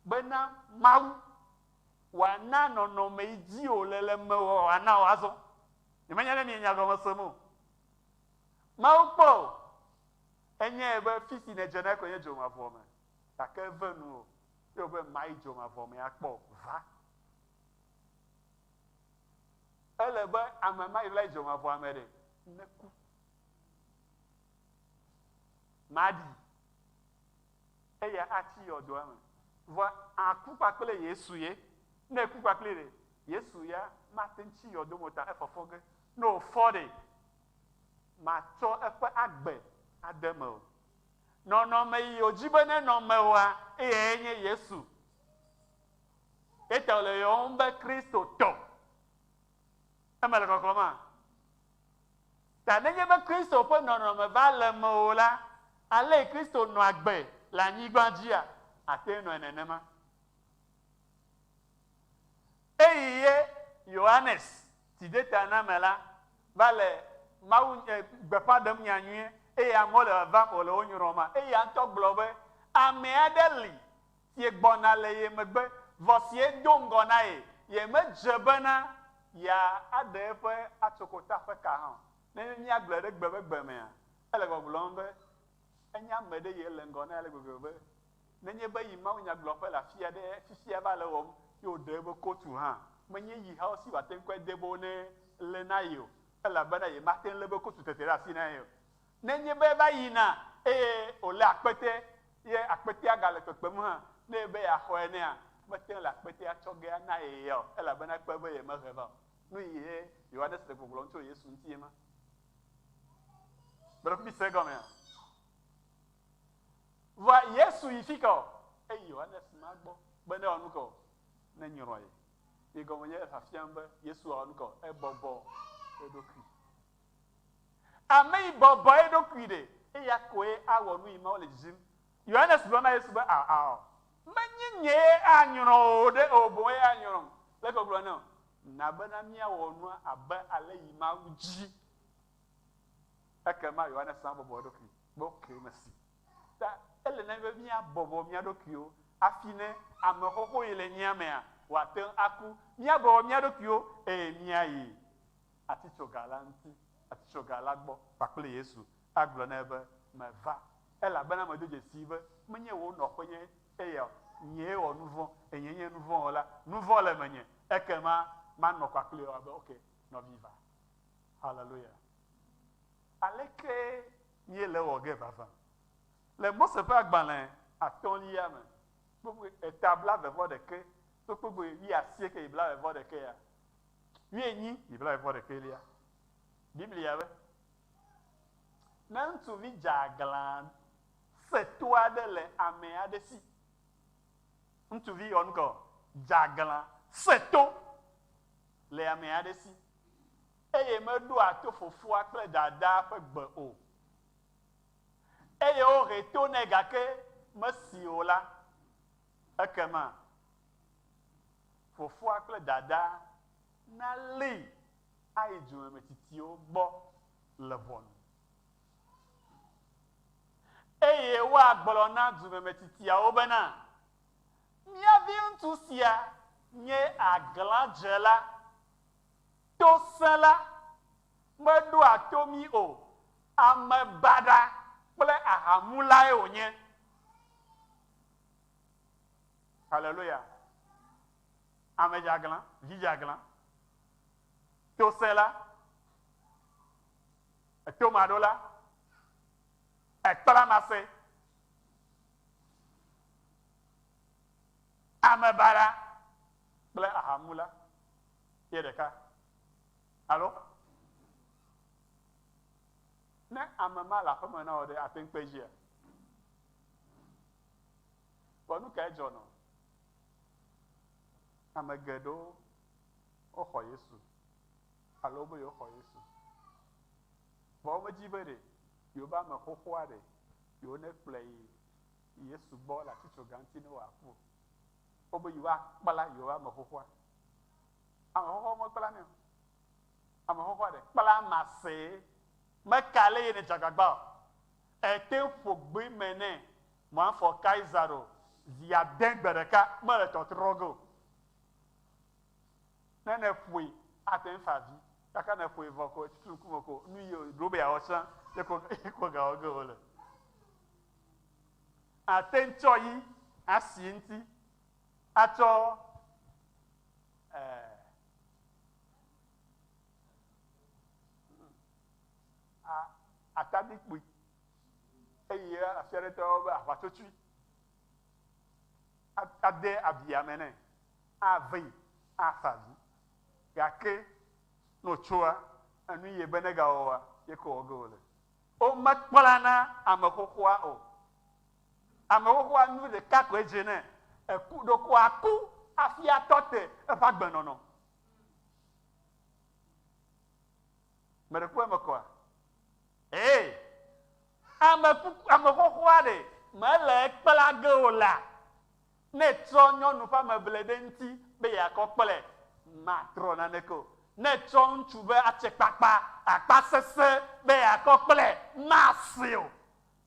Bena Mawu wòana nɔnɔme yi dzi wòle le mewò wòana wò azɔ. Nyemenya ne mienya gɔme sem o. Mawu kpɔ o. Enyae be fi si nèdze na koe nye dzomavɔ me. Gake eve nu o. Ye wòbe mayi dzomavɔ me akpɔ o. Va. Ele be ame ma yi va yi dzomavɔa me ɖe, neku. Maɖi. Eya atsi yɔdoa me. Vɔa aku kpakple Yesu ye. Ne eku kpakpli ɖe, Yesu ya mate ŋu tsi yɔdo me o ta efɔfɔ ge. Ne wòfɔ ɖe, matsɔ eƒe agbe ade eme o. Nɔnɔme yi wòdi be nenɔ mewòa, eyae nye Yesu. Eta wòle yɔwɔm be Kristotɔ. Eme le kɔkɔma? Ta nenye be Kristo ƒe nɔnɔme va le mewò la, ale Kristo nɔ agbe le anyigba dzia, àte ŋu nɔe nenema. Eyi ye Yohanes Tsidetaname la va le Mawu gbeƒã ɖem nya nyuie eye amewo le vavam wòle wo nyrɔma, eya ŋutɔ gblɔ be, Ame aɖe li si gbɔna le ye megbe, vɔ sie do ŋgɔ na ye, yemedze bena yeaɖe eƒe atsokota ƒe ka hã o. Ne míagblɔe ɖe gbe ƒe gbe mea, ele gbɔgblɔm be enye ame ɖe ye le ŋgɔ na ye ale gbegbe be nenye be yi mawunyagblɔƒe le afi aɖe fifia va le ewɔm ye wòɖe eƒe kotu hã, menye yi hawo si wòate ŋu kɔe de be wone lé na ye o, elabena yemate ŋu lé eƒe kotu tete ɖe asi na ye o. Nenye be eva yina eye wòlé akpete ye akpetea gale kpekpem hã, ne ebe yeaxɔe nɛa, mete ŋu le akpetea tsɔ ge ana ye ya o, elabena ekpɔe be yemehe va o. Nu yi ye Yohanes le gbɔgblɔm tso Yesu ŋuti ye ma. Gbeɖe mi se egɔmea? Vɔa Yesu yi fi ka o? Eyi Yohanes ma gbɔ be ne wɔ nu ka o? Ne nyrɔ ye. Yi gɔme nye efafiam be Yesu wɔ nu ka o? Ebɔbɔ eɖokui. Ame yi bɔbɔ eɖokui ɖe, eya koe awɔ nu yi Mawu le didim. Yohanes gblɔ na Yesu be, Ao, menye nyee anyrɔ wò ɖe o, boŋ eya anyrɔm. Leke wògblɔ nɛ o? Na bena míawɔ nua abe ale yi Mawu dzi. Ekema Yohanes hã bɔbɔ eɖokui be, Ok, mesi. Ta ele na mí be míabɔbɔ mía ɖokuiwo hafi ne ame xoxo yi le mía mea, wòate ŋu aku. Míabɔbɔ mía ɖokuiwo eye míayi atitsoga la ŋuti, atitsoga la gbɔ kpakple Yesu agblɔ nɛ be, Meva, elabena medo dzesii be menye wò nɔƒe nye eya o, nyee wɔ nuvɔ̃, enyee nye nuvɔ̃wɔla, nuvɔ̃ le menye, ekema manɔ kpakpli wò abe, ok, nɔvi va. Haleluya. Aleke míele ewɔ ge vavã? Le Mose ƒe agbalẽ atɔ̃lia me, kpukpui eta blaeve-vɔ-ɖekɛ kple kpukpui wuiasieke yi blaeve-vɔ-ɖekɛa, wuienyi yi blaeve-vɔ-ɖekɛlia, Biblia be, Ne ŋutsuvi dzeaglã se to aɖe le ame aɖe si, ŋutsuvi wɔ nu ka o? Dzeaglã se to le ame aɖe si eye meɖoa to fofoa kple dadaa ƒe gbe o, eye wohe to nɛ gake mesee o la, ekema fofoa kple dadaa nalée ayi dumemetsitsiwo gbɔ le ʋɔnu. Eye woagblɔ na dumemetsitsiawo bena, Mía viŋutsu sia nye aglãdzela, tosẽla, meɖoa to mí o, ame baɖa kple ahamulae wònye. Haleluya! Ame dzeaglã, vi dzeaglã, tosẽla, etomaɖola, ekplamase, ame baɖa kple ahamula ye ɖeka. Alo? Ne ame ma le aƒeme na wò ɖe, ate ŋu kpe dzia? Vɔ nu kae dzɔnɔ? Ame geɖewo woxɔ Yesu alo wobe yewoxɔ Yesu. Vɔ womedi be ɖe yewobe ame xoxoa ɖe yewo nekplɔe yi Yesu gbɔ le atitsoga ŋuti ne wòaku o. Wobe yewoakpla yewobe ame xoxoa. Ame xoxoa womekpla nɛ o. Ame xoxoa ɖe kpla masee. Meka le ye ne dze agbagba o. Ete ƒo gbe me nɛ Moafɔ Kaisaro zi ade gbe ɖeka mele tɔtrɔ ge o. Ne nèƒoe, ate ŋu fa avi. Gake ne èƒoe vɔ ko, etutu ŋkume ko, nu yi wòɖo be yeawɔ tsã, ye ko ye ko gawɔ ge wòle. Ate ŋu tsɔ yi asi eŋuti atsɔ eh, atadi kpui eye afia ɖe tɔwo be aʋatsotsui ade abia me nɛ. Avee afa avi. Gake ne wòtsoa, enu yi be negawɔa, ye ko wɔ ge wòle. Womekplana ame xoxoa o. Ame xoxoa nu ɖeka koe dze nɛ, eku, ɖeko aku hafi atɔ te eƒe agbenɔnɔ. Meɖe ku eme kɔa? Ee, ame kuku, ame xoxoa ɖe mele ekpla ge o la, Ne ètrɔ nyɔnu ƒe ameble ɖe eŋuti be yeakɔ kple, matrɔ naneke o. Ne ètrɔ ŋutsu ƒe atsekpakpa akpasesẽ be yeakɔ kple, masee o.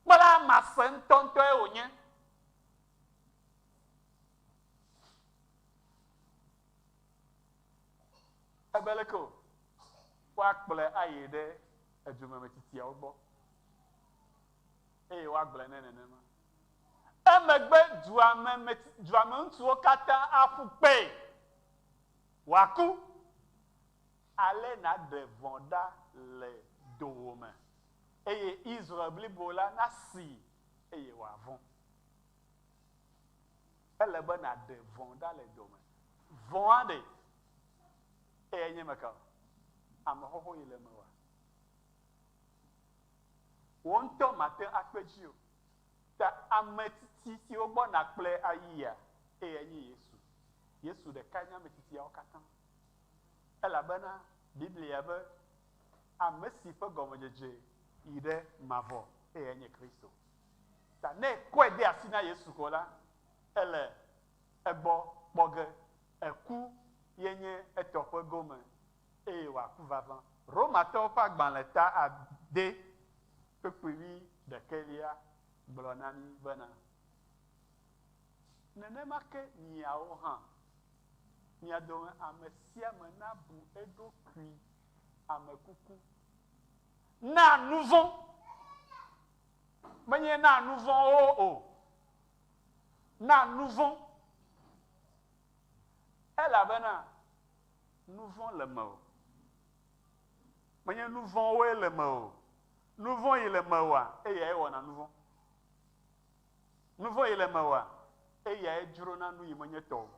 Kpla mase ŋutɔŋutɔe wònye. Ebe leke o? Woakplɔe ayi ɖe edumemetsitsiawo gbɔ eye woagblɔe nɛ nenema. Emegbe dua me me dua me ŋutsuwo katã aƒu kpee wòaku. Ale nàɖe vɔ̃ ɖa le dowòme, eye Israel blibo la nasee, eye wòavɔ̃. Ele be nàɖe vɔ̃ ɖa le dɔme. Vɔ̃a ɖe, eyae nye meka o? Ame xoxo yi le mewòa? Wò ŋutɔ màte ŋu akpe edzi o. Ta ame tsitsi siwo gbɔ nàkplɔe ayia, eyae nye Yesu. Yesu ɖekae nye ame tsitsiawo katã. Elabena Biblia be, Ame si ƒe gɔmedzedze yi ɖe mavɔ, eyae nye Kristo. Ta ne èkɔe de asi na Yesu ko la, ele egbɔ kpɔ ge. Eku ye nye etɔ ƒe gome eye wòaku vavã. Romatɔwo ƒe agbalẽ ta ade kpukpui wuiɖekɛlia gblɔ na mí bena, Nenema ke miawo hã, mia dome ame sia ame nabu eɖokui ame kuku na nuvɔ̃, menye na nuvɔ̃wo o, na nuvɔ̃, elabena nuvɔ̃ le mewò. Menye nuvɔ̃woe le mewò o. Nuvɔ̃ yi le mewòa, eyae wɔna nuvɔ̃. Nuvɔ̃ yi le mewòa, eyae dzrona nu yi menye tɔ o.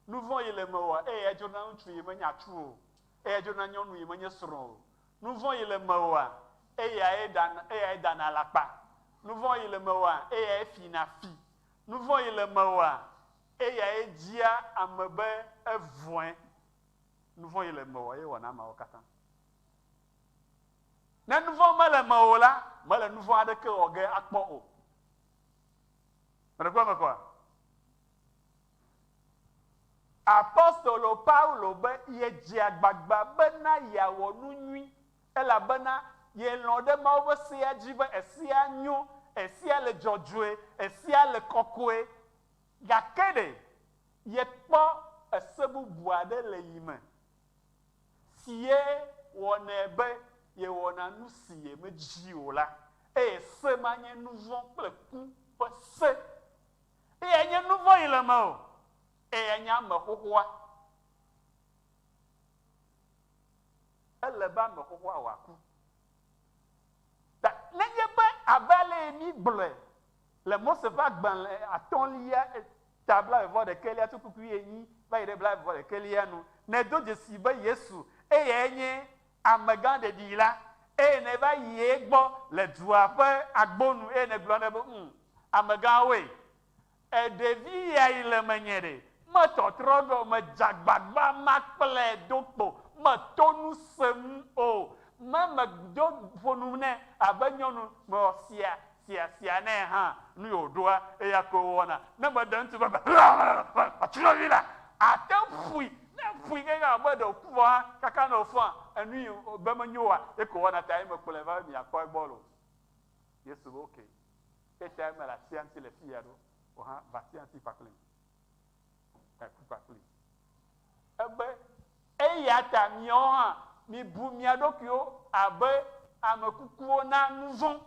Nuvɔ̃ yi le mewòa, eyae dzrona ŋutsu yi menye atsu o. Eyae dzrona nyɔnu yi menye srɔ̃ o. Nuvɔ̃ yi le mewòa, eyae ɖana, eyae dana alakpa. Nuvɔ̃ yi le mewòa, eyae fina fi. Nuvɔ̃ yi le mewòa, eyae dzia ame be evɔ̃e. Nuvɔ̃ yi le mewòa, ye wɔna ameawo katã. Ne nuvɔ̃ mele mewò la, mele nuvɔ̃ aɖeke wɔ ge akpɔ o. Meɖe kpɔ eme kɔa? Apostolo Paulo be yedze agbagba bena yeawɔ nu nyui elabena yelɔ̃ ɖe Mawu ƒe sea dzi be esea nyo, esea le dzɔdzɔe, esea le kɔkɔe. Gake ɖe yekpɔ ese bubu aɖe le yi me si ye wɔnɛ be yewɔna nu si yemedi o la, eye se ma nye nu vɔ̃ kple ku ƒe se. Eyae nye nu vɔ̃ yi le mewò, eyae nye ame xoxoa. Ele be ame xoxoa wòaku. Ta nenye be abe ale yi mígblɔe le Mose ƒe agbalẽ atɔ̃lia ta blaeve-vɔ-ɖekɛlia tso kpukpui enyi va yi ɖe blaeve-vɔ-ɖekɛlia nu, nèdo dzesii be Yesu eyae nye amegã ɖeɖi la, eye nèva yi egbɔ le dua ƒe agbo nu eye nègblɔ nɛ be, Ŋ, amegãwoe, Eɖevi ya yi le menye ɖe, metɔtrɔ ɖo, medze agbagba makplɔe do kpo, meto nu se ŋu o. Me medo ƒo nu nɛ abe nyɔnu mewɔ sia sia sia nɛ hã, nu yi wòɖoa, eya ko wòwɔna. Ne meɖe ŋutsu be atsrɔ̃vi la, ate ŋu ƒoe. Ne eƒoe keŋ abe ɖe wòku vɔ hã, kaka ne wòfɔa, enu yi be menyo oa, ye ko wòwɔna ta ye mekplɔe va be miakpɔ egbɔ loo. Yesu be, Ok. Eya mele atia ŋuti le fiya ɖo, wò hã va atia ŋuti kpakplim. Eku kpakplim. Ebe, eya ta miawo hã mibu mia ɖokuiwo abe ame kukuwo na nuvɔ̃.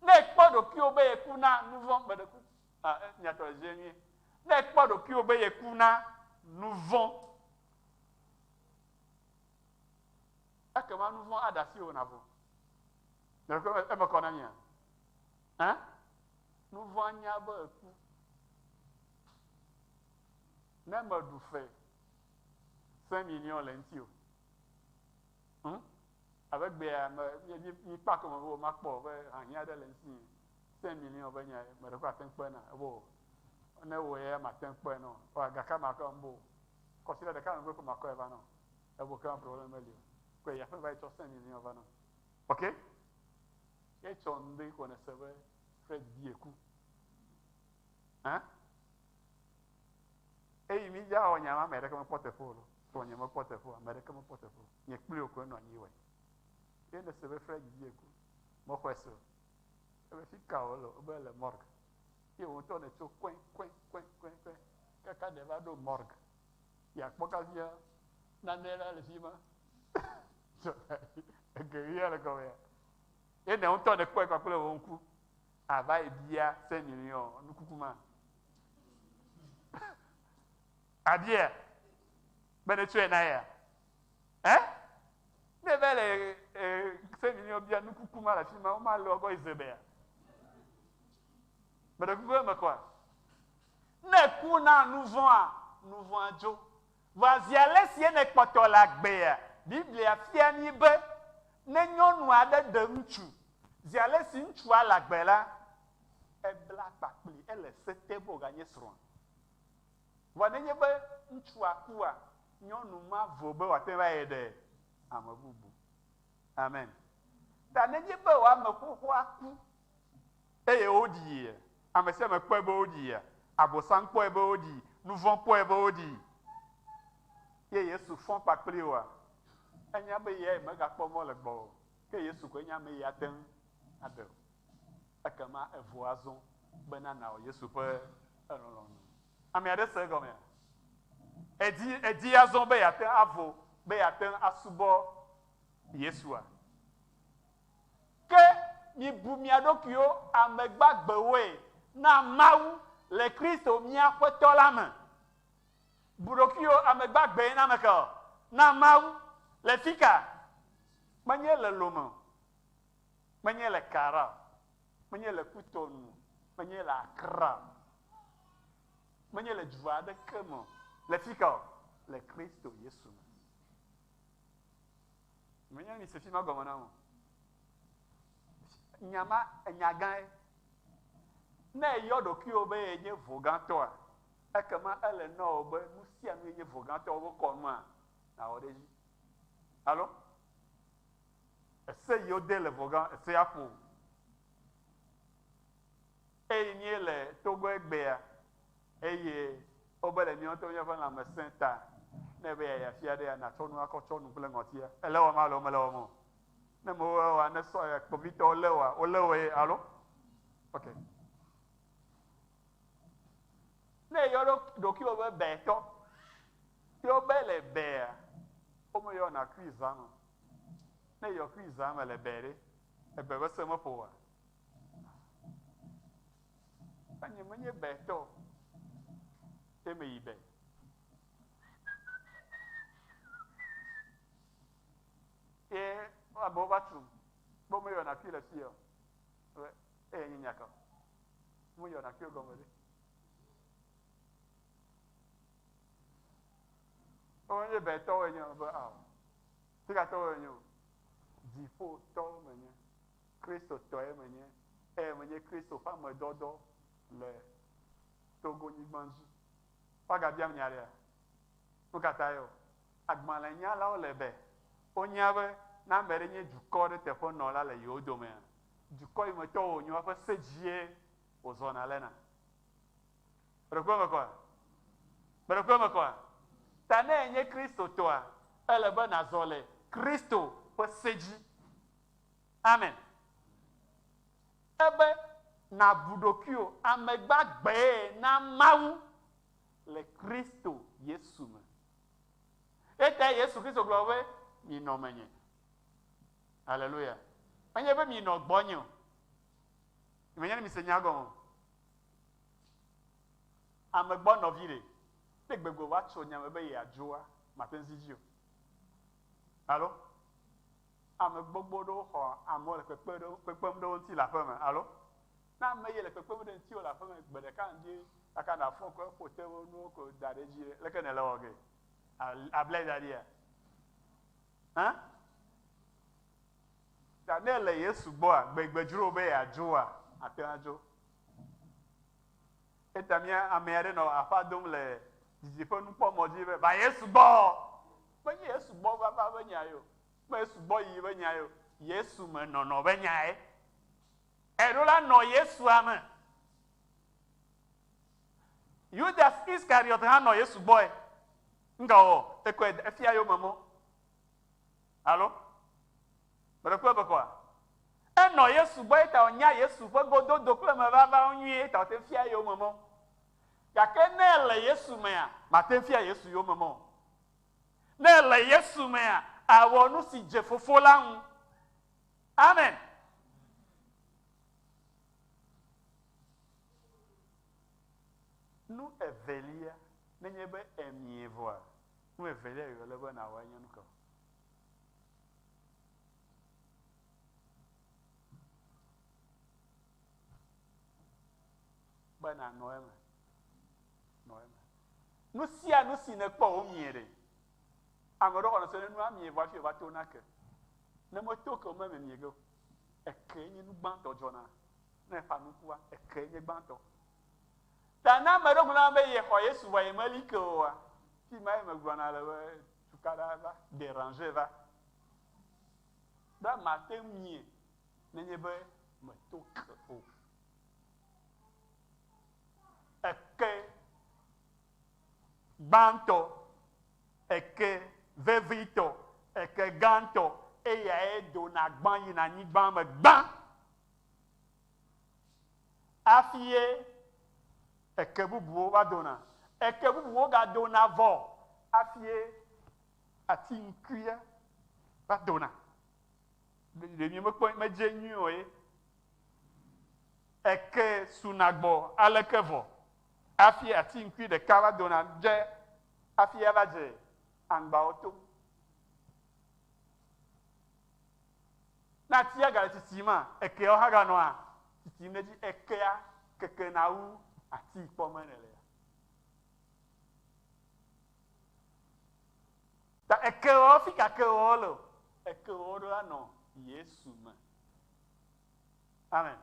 Ne èkpɔ ɖokuiwò be yeku na nuvɔ̃, meɖe ku, ah, mia tɔ le dzie nyuie. Ne èkpɔ ɖokuiwò be yeku na nuvɔ̃, ekema nuvɔ̃ aɖe asiwò nàvo. Eme kɔ na mia? Hã? Nuvɔ̃a nya be eku. Ne meɖu fe 5 million le ŋuti o. Hm? Abe gbea me mi mi kpa ko me be makpɔ be hiahiã aɖe le ŋuti. 5 million be nya me ɖe ko ate ŋu kpɔe na ebo. Ne wò ya mate ŋu kpɔe nɔ. Wa gake makɔ ŋbo. Kɔsiɖa ɖeka megbe ko makɔe va nɔ. Ebo ke problème meli o. Ko ya ƒe va yi tsɔ 5 million va nɔ. Ok? Etsɔ ŋdi ko nèse be Fred bie ku. Hã? Eyi mi dza wɔ nya ma ame ɖeke mekpɔ teƒe o lo. Srɔ̃nye mekpɔ teƒe o, ame ɖeke mekpɔ teƒe o. Nye kpli wò koe nɔ anyi wɔe. Ye nèse be Fred bie ku. Mexɔe se o. Ebe fi ka wòle o? Ebe ele morgue. Ye wò ŋutɔ nètso kɔe kɔe kɔe kɔe kɔe kaka ɖe va ɖo morgue. Yeakpɔ kasia nane la le fi ma. Ege ɣia le gɔmea. Ye ne ŋutɔ nèkpɔe kpakple wò ŋku, ava yi bia cinq million nukuku ma. Abia be ne tsɔe na ya. Eh? Ne va le cinq million bia nukuku ma le afi ma, woma le wogbɔ yi zebea. Meɖe kuku eme kɔa? Ne èku na nu vɔ̃a, nu vɔ̃a dzo. Vɔa zi ale sie nèkpɔtɔ le agbea, Biblia fia mí be ne nyɔnu aɖe ɖe ŋutsu, zi ale si ŋutsua le agbe la, ebla akpa kplii, ele se te be wòganye srɔ̃a. Vɔa nenye be ŋutsua kua, nyɔnu ma vo be wòate ŋu va yi ɖe ame bubu. Amen. Ta nenye be wò ame xoxoa ku eye woɖii, ame sia ame kpɔe be woɖii, Abosam kpɔe be woɖii, nu vɔ̃ kpɔe be woɖii, ye Yesu fɔ kpakpli wòa, enya be ye megakpɔ mɔ le gbɔwò o, ke Yesu koe nye ame yi ate ŋu aɖe wò. Ekema evo azɔ bena nàwɔ Yesu ƒe lɔlɔ̃nu. Ame aɖe se egɔmea? Edi, edi azɔ be yeate ŋu avo, be yeate ŋu asubɔ Yesua? Ke mibu mia ɖokuiwo ame gbagbewoe na Mawu le Kristo mía Aƒetɔ la me. Bu ɖokuiwò ame gbagbee na ame ka? Na Mawu. Le fika? Menye le Lome o, menye le Kara o, menye le Kutɔnu o, menye le Accra o, menye le du aɖeke me o. Le fika o? Le Kristo Yesu me. Menye mi se fi ma gɔme na o. Nya ma enya gãe. Ne èyɔ ɖokuiwò be yenye vogãtɔa, ekema ele na wò be nu sia nu yenye vogãtɔwo ƒe kɔnua nàwɔ ɖe edzi. Alo? Ese yi wode le vogã, esea ƒo. Eye míele Togo egbea, eye wobe le míawo ŋutɔ míaƒe lãmesẽ ta, ne ebe yeayi afi aɖea, nàtsɔ nu akɔ tsɔ nu kple ŋɔtia. Ele wɔm alo mele wɔm o? Ne mewɔe oa, ne sɔ kpovitɔwo lé wòa, wolé wò ye, alo? Ok. Ne èyɔ ɖokuiwò be bɛtɔ, ye wobe le bɛa, womeyɔna kui zã me o. Ne èyɔ kui zã me le bɛ ɖe, ebe be se meƒo oa? Enye menye bɛtɔ o, ye meyi bɛ. Ye amewo va tum be womeyɔna kui le fia o. Eye nye nya ka? Womeyɔna kui gɔme ɖe. Wonye bɛtɔwo enye be ao. Tikatɔwo enye o. Dziƒotɔwo menye. Kristotɔe menye. Eye menye Kristo ƒe amedɔdɔ le Togo nyigba dzi. Woagabiam nya ɖea? Nu ka tae o? Agbalẽnyalawo le be wonya be ne ame ɖe nye dukɔ ɖe teƒenɔla le yewo domea, dukɔ yi me tɔwo wònye woƒe se dzie wòzɔna lena. Gbeɖekpe me kɔa? Gbeɖekpe me kɔa? Ta ne ènye Kristotɔa, ele be nàzɔ le Kristo ƒe se dzi. Amen. Ebe nàbu ɖokuiwò ame gbagbee na Mawu le Kristo Yesu me. Eyata Yesu Kristo gblɔ be, Minɔ menye. Aleluya. Menye be minɔ gbɔnye o. Menye ne mise nya gɔme o. Ame gbɔ nɔvi ɖe, ne gbegbe va tso nya me be yeadzoa, mate ŋu zi dzi o. Alo? Ame gbogbo ɖewo xɔ amewo le kpekpe ɖe, kpekpem ɖe wo ŋuti le aƒe me. Alo? Ne ame yi le kpekpem ɖe ŋutiwò le aƒe me gbe ɖeka ŋdi kaka nàfɔ ko eƒo te wo nuwo ko da ɖe edzi ɖe, leke nèle wɔ gee? Ablae da ɖia? Hã? Ta ne ele Yesu gbɔa, gbegbe dzro be yeadzoa, ate ŋu adzo. Eta mía ame aɖe nɔ aƒa dom le didiƒe nukpɔmɔ dzi be va Yesu gbɔ. Menye Yesu gbɔ vava ƒe nya ye o. Me Yesu gbɔ yiyi ƒe nya ye o. Yesu me nɔnɔ ƒe nya ye. Eɖo la nɔ Yesua me. Yudas Iskariot hã nɔ Yesu gbɔe. Ŋka wɔ ekɔe efia yome mɔ. Alo? Gbeɖekpe be kɔa? Enɔ Yesu gbɔ eta wònya Yesu ƒe gododo kple mevavawo nyuie eta wòte fia yome mɔ. Gake ne ele Yesu mea, mate fia Yesu yome mɔ o. Ne ele Yesu mea, awɔ nu si dze Fofo la ŋu. Amen. Nu evelia, nenye be emie vɔa, nu evelia yi wòle be nàwɔe nye nu ka? Be nànɔ eme. Nɔ eme. Nu sia nu si nèkpɔ womie ɖe. Ame ɖewo xɔna se ne nua mie vɔ hafi wòva tona ke. Ne meto ke o mememie ge o. Ekee nye nu gbãtɔ dzɔna. Ne eƒã nukua, ekee nye gbãtɔ. Ta ne ame ɖe gblɔna be yexɔ Yesu vɔ yemeli ke oa, fi ma ye megblɔna le be tukaɖa va, déranger va. Be mate ŋu mie nenye be meto ke o. Eke gbãtɔ, eke vevitɔ, eke gãtɔ, eyae dona gbã yina anyigba me gbã. Hafi ye eke bubuwo va dona. Eke bubuwo gadona vɔ hafi ye ati ŋkuia va dona. Ɖe mi mekpɔ medze nyuie o ye. Eke suna gbɔ aleke vɔ hafi ati ŋkui ɖeka va dona dze hafi ava dze aŋgbawo tom. Ne atia gale tsitsima, ekeawo hã ganɔa tsitsim ɖe edzi. Ekea kekena wu ati kpɔ me nèlea. Ta ekewo fi ka kewo le o? Ekewo ɖo anɔ Yesu me. Amen.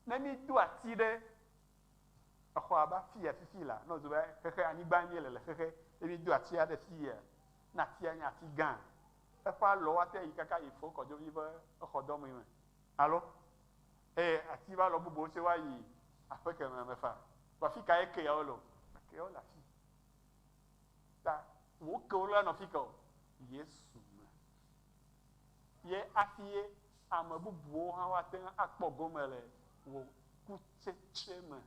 Ne mi do ati ɖe exɔ abe afia fifi la, ne wòzu be xexe anyigba míele le xexe, ne mi do atia ɖe fia, ne atia nye ati gã, eƒe alɔwo ate yi kaka yi fo kɔdzovi ƒe exɔdɔmee me. Alo? Eye ati ƒe alɔ bubuwo tse woayi aƒe keme me fa. Vɔ afi kae keawo le o? Keawo le afi. Ta wò kewo la nɔ fi ka o? Yesu me. Ye hafi ye ame bubuwo hã woate ŋu akpɔ gome le wò kutsetse me.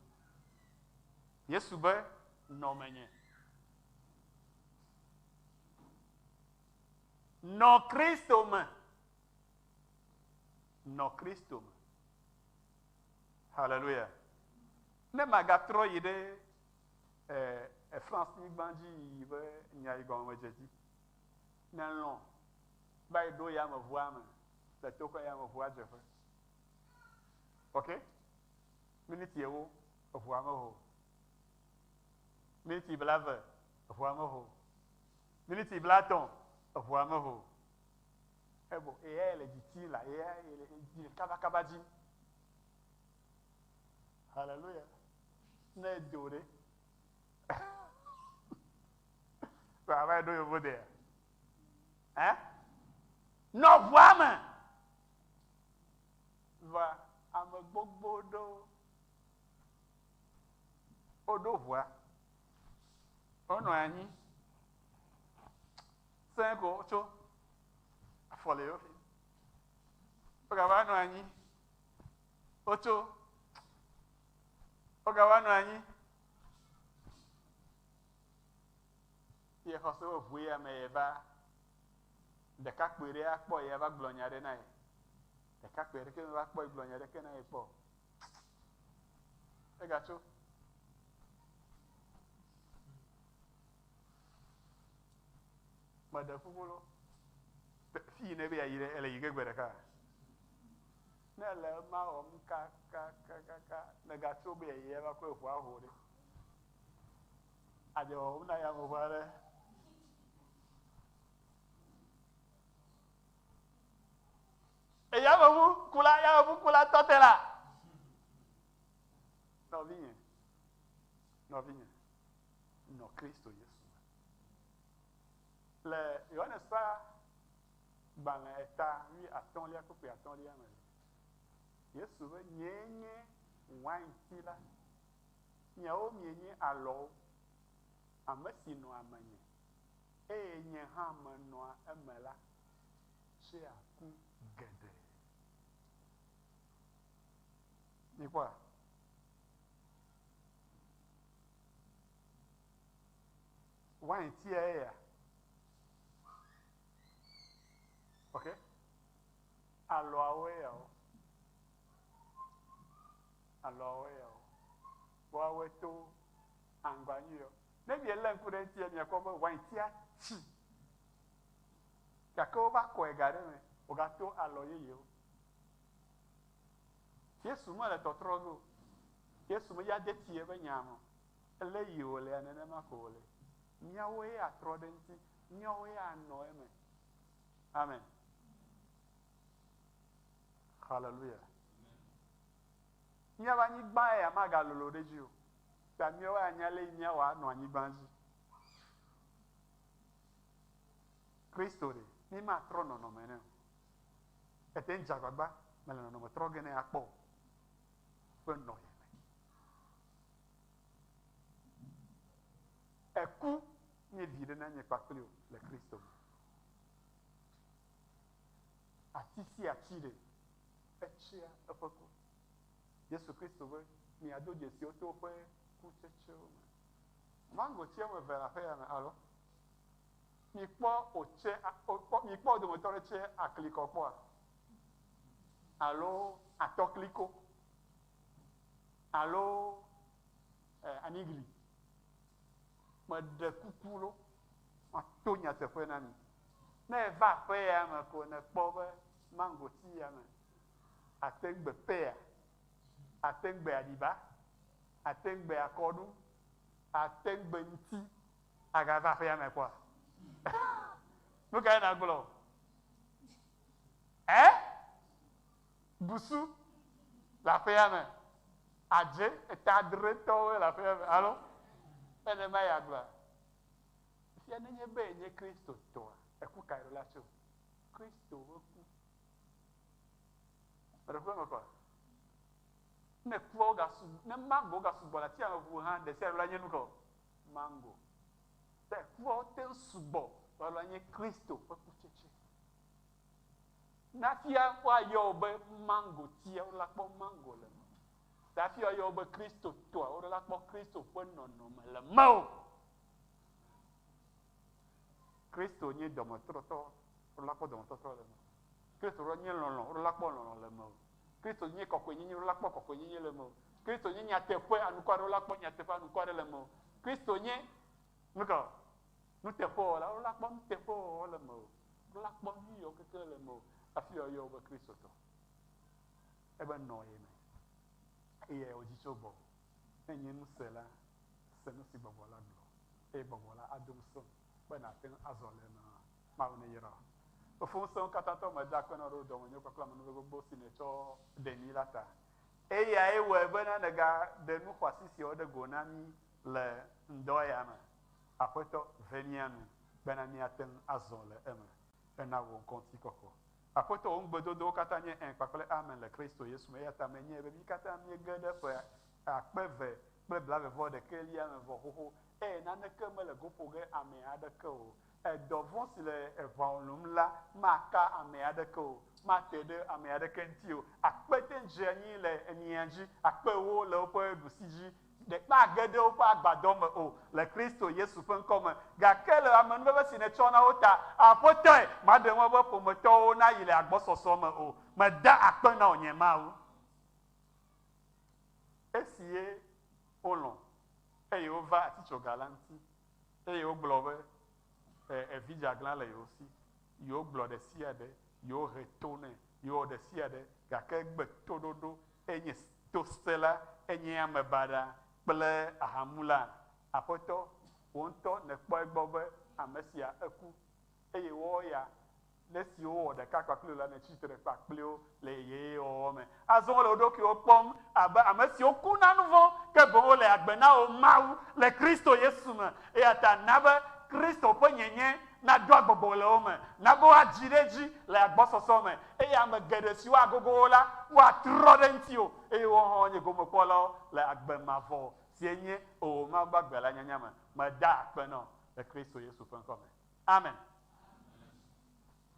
Yesu be, Nɔ menye. Nɔ Kristo me. Nɔ Kristo me. Hallelujah. Ne magatrɔ yi ɖe eh, France nyigba dzi yiyi be nya yi gɔmedze dzi. Ne lɔ̃ va yi ɖo yameʋua me le toƒe yameʋua dzeƒe. Ok? Miniti ewo eʋua meho. Miniti blave eʋua meho. Miniti blatɔ̃ eʋua meho. Ebo eya le dzi tsi la eya le dzi le kabakaba dzi. Hallelujah. Ne edo ɖe. Ava ɖo yevo dea. Eh? Nɔ ʋua me. Va ame gbogbo ɖewo woɖo ʋua. Wonɔ anyi. Sẽ ko tso. Afɔ le yewo fi. Wogava nɔ anyi. Wotso. Wogava nɔ anyi. Ye xɔse wo ʋu ya me ye va ɖekakpui ɖe akpɔ ye va gblɔ nya ɖe na ye. Ɖekakpui ɖeke va kpɔ gblɔ nya ɖeke na ye kpɔ. Egatso. Meɖe kuku lo. Fi yi ne be yeayi ɖe, ele yi ge gbe ɖeka. Ne ele ema wɔm kakakakaka, nègatso be yeayi ava kɔe ʋua ho ɖe. Adze wɔwɔm na yameʋu aɖe. Eyameʋu kula, yameʋu kula tɔ te la. Nɔvinye, nɔvinye, nɔ Kristo Yesu me. Le Yohanes ƒe gbalẽ eta wuiatɔ̃lia kpukpui atɔ̃lia me, Yesu be, Nyee nye wainti la, miawo mienye alɔwo. Ame si nɔa menye, eye nye hã menɔa eme la, tsea ku geɖe. Mikpɔa? Waintia eya. Ok? Alɔawo eyawo. Alɔawo eyawo. Woawoe to aŋgba nyuiɔ. Ne mielé ŋku ɖe eŋutia, miakpɔ be waintia tsi. Gake wova kɔe ga ɖe eme, wògato alɔ yeyewo. Yesu mele tɔtrɔ ge o. Yesu meya de tsi eƒe nya me o. Ele yi wòlea, nenema ko wòle. Míawoe atrɔ ɖe eŋuti, míawoe anɔ eme. Amen. Hallelujah. Míaƒe anyigba ya magalolo ɖe edzi o. Ta míawoe anya le yi míawɔ anɔ anyigba dzi. Kristo ɖe, mí matrɔ nɔnɔme nɛ o. Ete ŋu dze agbagba mele nɔnɔme trɔ ge nɛ akpɔ o. Ƒe nɔ ye me. Eku nye vi ɖe na nye kpakpli o le Kristo me. Ati sia ati ɖe, etsea eƒe ku. Yesu Kristo be, miado dzesi wo to woƒe kutsetsewo me. Mangoti woame eve le aƒe ya me, alo? Mikpɔ wòtse, wokpɔ, mikpɔ wo dometɔ ɖe tse aklikɔ kpɔa? Alo atɔkliko? Alo eh, anigli? Meɖe kuku lo, mato nyateƒe na mi. Ne eva aƒe ya me ko nèkpɔ be mangoti ya me, ate ŋu gbe peya, ate ŋu gbe aɖiba, ate ŋu gbe akɔɖu, ate ŋu gbe ŋuti, agava aƒea me kpɔa? Nu kae nàgblɔ? Ɛ? Busu le aƒea me. Adze eta adretɔwoe le aƒea me, alo? Nenema ye agblɔa? Fia nenye be enye Kristotɔa, eku kae ɖo la tso? Kristo ƒe ku. Meɖe kuku eme kɔa? Ne kuawo gasu, ne mango gasugbɔ le atia me ʋu hã, ɖe sia ɖe la nye nu ka o? Mango. Te kuawo te ŋu sugbɔ vɔ la nye Kristo ƒe kutsetse. Nafia woayɔ wò be mango tia, woɖo la kpɔ mango le me. Tafia woayɔ wò be Kristo tɔa, woɖo la kpɔ Kristo ƒe nɔnɔme le mewò. Kristo nye dɔmetrɔtɔ, woɖo la kpɔ dɔmetɔtrɔ le mewò. Kristo ɖo nye lɔlɔ̃, woɖo la kpɔ lɔlɔ̃ le mewò. Kristo nye kɔkɔenyenye, woɖo la kpɔ kɔkɔenyenye le mewò. Kristo nye nyateƒe anukware, woɖo la kpɔ nyateƒe anukware le mewò. Kristo nye nuka? Nuteƒewɔla, woɖo la kpɔ nuteƒewɔwɔ le mewò. Woɖo la kpɔ nu yiwo kekeŋ le mewò hafi woayɔ wò be Kristotɔ. Ebe nɔ ye me eye wòdzi tso gbɔwò. Ne ènye nusela, se nu si gbɔgbɔ la gblɔ eye gbɔgbɔ la ado ŋusẽ be nàte ŋu azɔ le eme. Mawu neyra wò. Fofo Ŋusẽwokatãtɔ, meda akpe na wò ɖe wò dɔmenyo kpakple amenuveve gbogbo si nètsɔ ɖe mí la ta. Eyae wɔe bena nègaɖe nu xɔasi siawo ɖe go na mí le ŋdɔ ya me. Aƒetɔ, ve mía nu bena míate ŋu azɔ le eme hena wò ŋkɔ ŋutikɔkɔ. Aƒetɔ, wò ŋugbedodowo katã nye Ẽ kpakple Amen le Kristo Yesu me, eya ta menyae be mí katã míege ɖe ƒe 2021 me vɔ xoxo eye naneke mele go ƒo ge ame aɖeke o. Edɔ vɔ̃ si le eʋã lũm la maka ame aɖeke o, mate ɖe ame aɖeke ŋuti o. Akpe te dze anyi le mia dzi, akpe wo le woƒe ɖusi dzi, ɖe mage ɖe woƒe agbadɔ me o, le Kristo Yesu ƒe ŋkɔ me. Gake le amenuveve si nètsɔ na wo ta, Aƒetɔe, maɖe mɔ be ƒometɔwo nayi le agbɔsɔsɔ me o. Meda akpe na wò, nye Mawu. Esi ye wolɔ̃ eye wova atitsoga la ŋuti, eye wogblɔ be, E, evi dzeaglã le yewo si. Yewogblɔ ɖe sia ɖe, yewohe to nɛ, yewɔ ɖe sia ɖe, gake egbe toɖoɖo, enye tosela, enye ame baɖa kple ahamula. Aƒetɔ, wò ŋutɔ nèkpɔ egbɔ be ame sia eku, eye woawo ya Ne esi wowɔ ɖeka kpakpli wò la, nètsi tre kpakpli wo le yeyeyewɔwɔ me. Azɔ wole wo ɖokuiwo kpɔm abe ame siwo ku na nu vɔ̃, ke boŋ wole agbe na wò Mawu le Kristo Yesu me. Eya ta na be Kristo ƒe nyenye naɖo agbɔgbɔ le wo me. Na be woadzi ɖe edzi le agbɔsɔsɔ me, eye ame geɖe siwo agogo wo la, woatrɔ ɖe ŋutiwò, eye woawo hã woanye gomekpɔlawo le agbe mavɔ si nye wò Mawu gbagbe la nyanya me. Meda akpe na wò le Kristo Yesu ƒe ŋkɔ me. Amen.